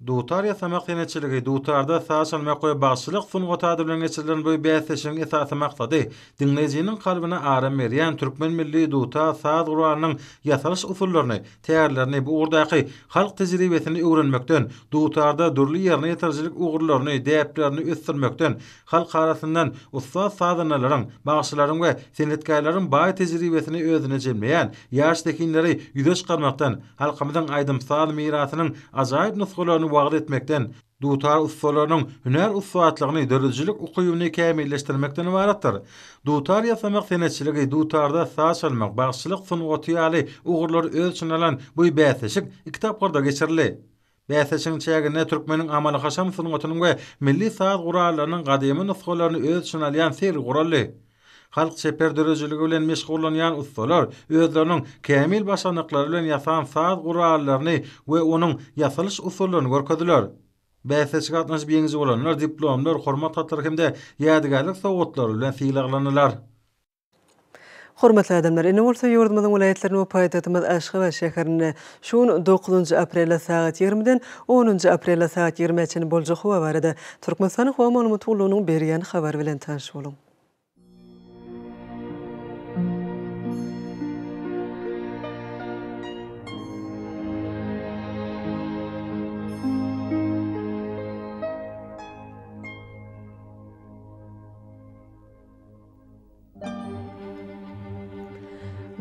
Dutar ýasamak senetçiligi, dutarda saz çalmak we bagşylyk sungaty ady bilen geçirilen bu bäsleşigiň esasy maksady diňleýjiniň kalbyna aram berýän türkmen milli dutar saz guralynyň ýasalyş usullaryny, tärlerini, bu ugurdaky halk tejribesini öwrenmekden, dutarda dürli ýerine ýetirijilik ugurlaryny, däplerini ösdürmekden, halk arasyndan ussat sazandalaryň, bagşylaryň we senetkärleriň baý tejribesini özünde jemleýän ýaş zehinleri ýüze çykarmakdan, halkymyzyň aýdym-saz mirasynyň ajaýyp nusgalaryny wagyz etmekden, dutar ussalarynyň hünär ussatlygyny, döredijilik ukybyny kämilleşdirmekden ybaratdyr. Dutar ýasamak senetçiligi, dutarda saz çalmak, bagşyçylyk sungaty ýaly ugurlary öz içine alan bu bäsleşik iki tapgyrda geçirildi. Bäsleşigiň çäginde türkmeniň amaly-haşam sungatynyň we milli saz gurallarynyň gadymy nusgalaryny öz içine alýan sergi guraldy.
Halk çeper döredijiligi bilen meşgullanýan ussalar özleriniň kämil başarnyklary bilen ýasan saz gurallaryny we onuň ýasalyş usullaryny görkezdiler. Bäsleşige gatnaşyp ýeňiji bolanlar diplomlar, hormat hatlary hem-de ýadygärlik sowgatlary bilen sylaglandylar.
Hormatly adamlar, indi bolsa ýurdumyzyň welaýatlarynda we paýtagtymyz Aşgabat şäherinde şu gün dokuzynjy aprelde sagat ýigrimiden onunjy aprelde sagat ýigrimä çenli boljak howa barada Türkmenistanyň Howa maglumat gullugynyň berýän habary bilen tanyş boluň.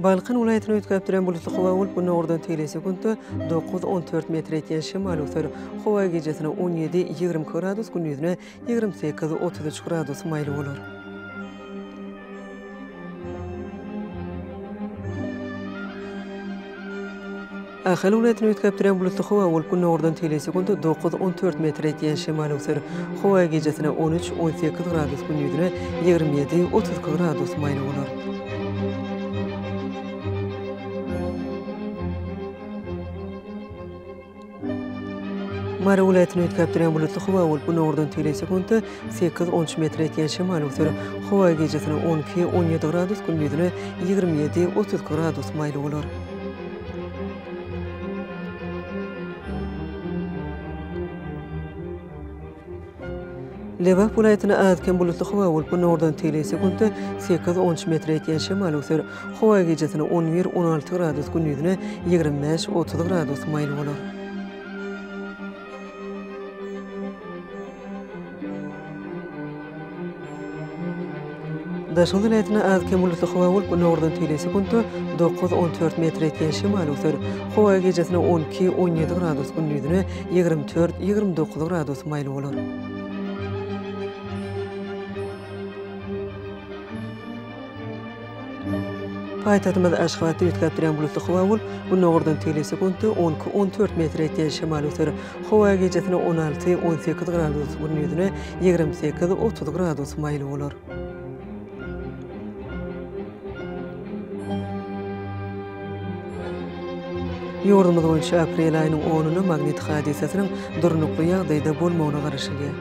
Balkan welaýatyny üýtgäp duran bulutly howa bolup, günordan tegelek sekuntda 9-14 metr etýän şemal öwser. Howa gijesine 17, 22 gradus, gündizine 28, 33 gradus maýyl bolar. Ahal welaýatyny üýtgäp durýan bulutly howa bolup, günordan tegelek sekunta dokuz, on dört metr ýetýän şemal öwser. Howa gijesine on üç, on sekiz gradus, gündizine 27, 32 gradus maýyl bolar. Mary welaýatyny üýtgäp durýan bulutly howa bolup, günordan tegelek sekuntda sekiz, on üç metr ýetýän şemal öwser. Howa gijesine 12, 17 gradus, gündizine 27, 32 gradus maýyl bolar. Lebap welaýatynda az-kem bulutly howa bolup, günordan tegelek sekuntda sekiz, on üç metre ýetýän şemal öwser. Howa gijesine on bir, on alty gradus, gündizine 25, 30 gradus maýyl bolar. Daşoguz welaýatynda az-kem bulutly howa bolup, günordan tegelek sekuntda dokuz, on dört metr ýetýän şemal öwser. Howa gijesine on iki, on ýedi gradus, gündizine 24, 29 gradus maýyl bolar. Paýtagtymyz Aşgabatda üýtgäp durýan bulutly howa bolup, günordan tegelek sekuntda on iki, on dört metr ýetýän şemal öwser. Howa gijesine on alty, on sekiz gradus, gündizine 28, 30 gradus maýyl bolar. Ýurdumyz boýunça aprel aýynyň onunda magnit hadysasynyň durnukly ýagdaýda bolmagyna garaşylýar.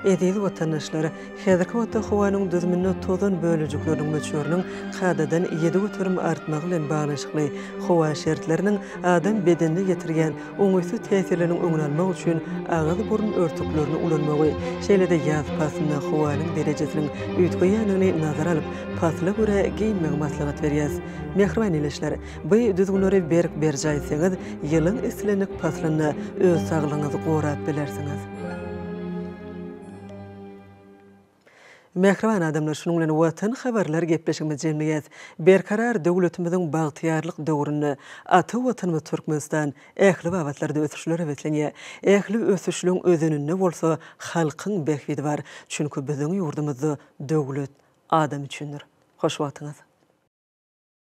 Eziz watandaşlar! Häzirki wagtda howanyň düzüminde tozan bölejikleriniň möçberiniň kadadan 7% artmagy bilen baglanyşykly howa şertleriniň adam bedenine ýetirýän oňaýsyz täsirleriniň öňüni almak üçin agyz-burun örtüklerini ulanmagy, şeýle-de ýaz paslynda howanyň derejesiniň üýtgeýändigini nazara alyp, pasla görä geýinmegi maslahat berýäris. Mähriban ildeşler! Bu düzgünleri berk berjaý etseňiz, ýylyň islendik paslynda öz saglygyňyzy gorap bilersiňiz. Mähriban adamlar, şunuň bilen Watan habarlar gepleşigimizi jemleýäs. Berkarar döwletimiziň bagtyýarlyk döwründe ata Watanymyz Türkmenistan ähli babatlarda ösüşlere beslenýär. Ähli ösüşleň özeninde bolsa halkyň bähbidi bar. Çünki biziň ýurdumyzda döwlet adam üçindir. Hoş wagtyňyz!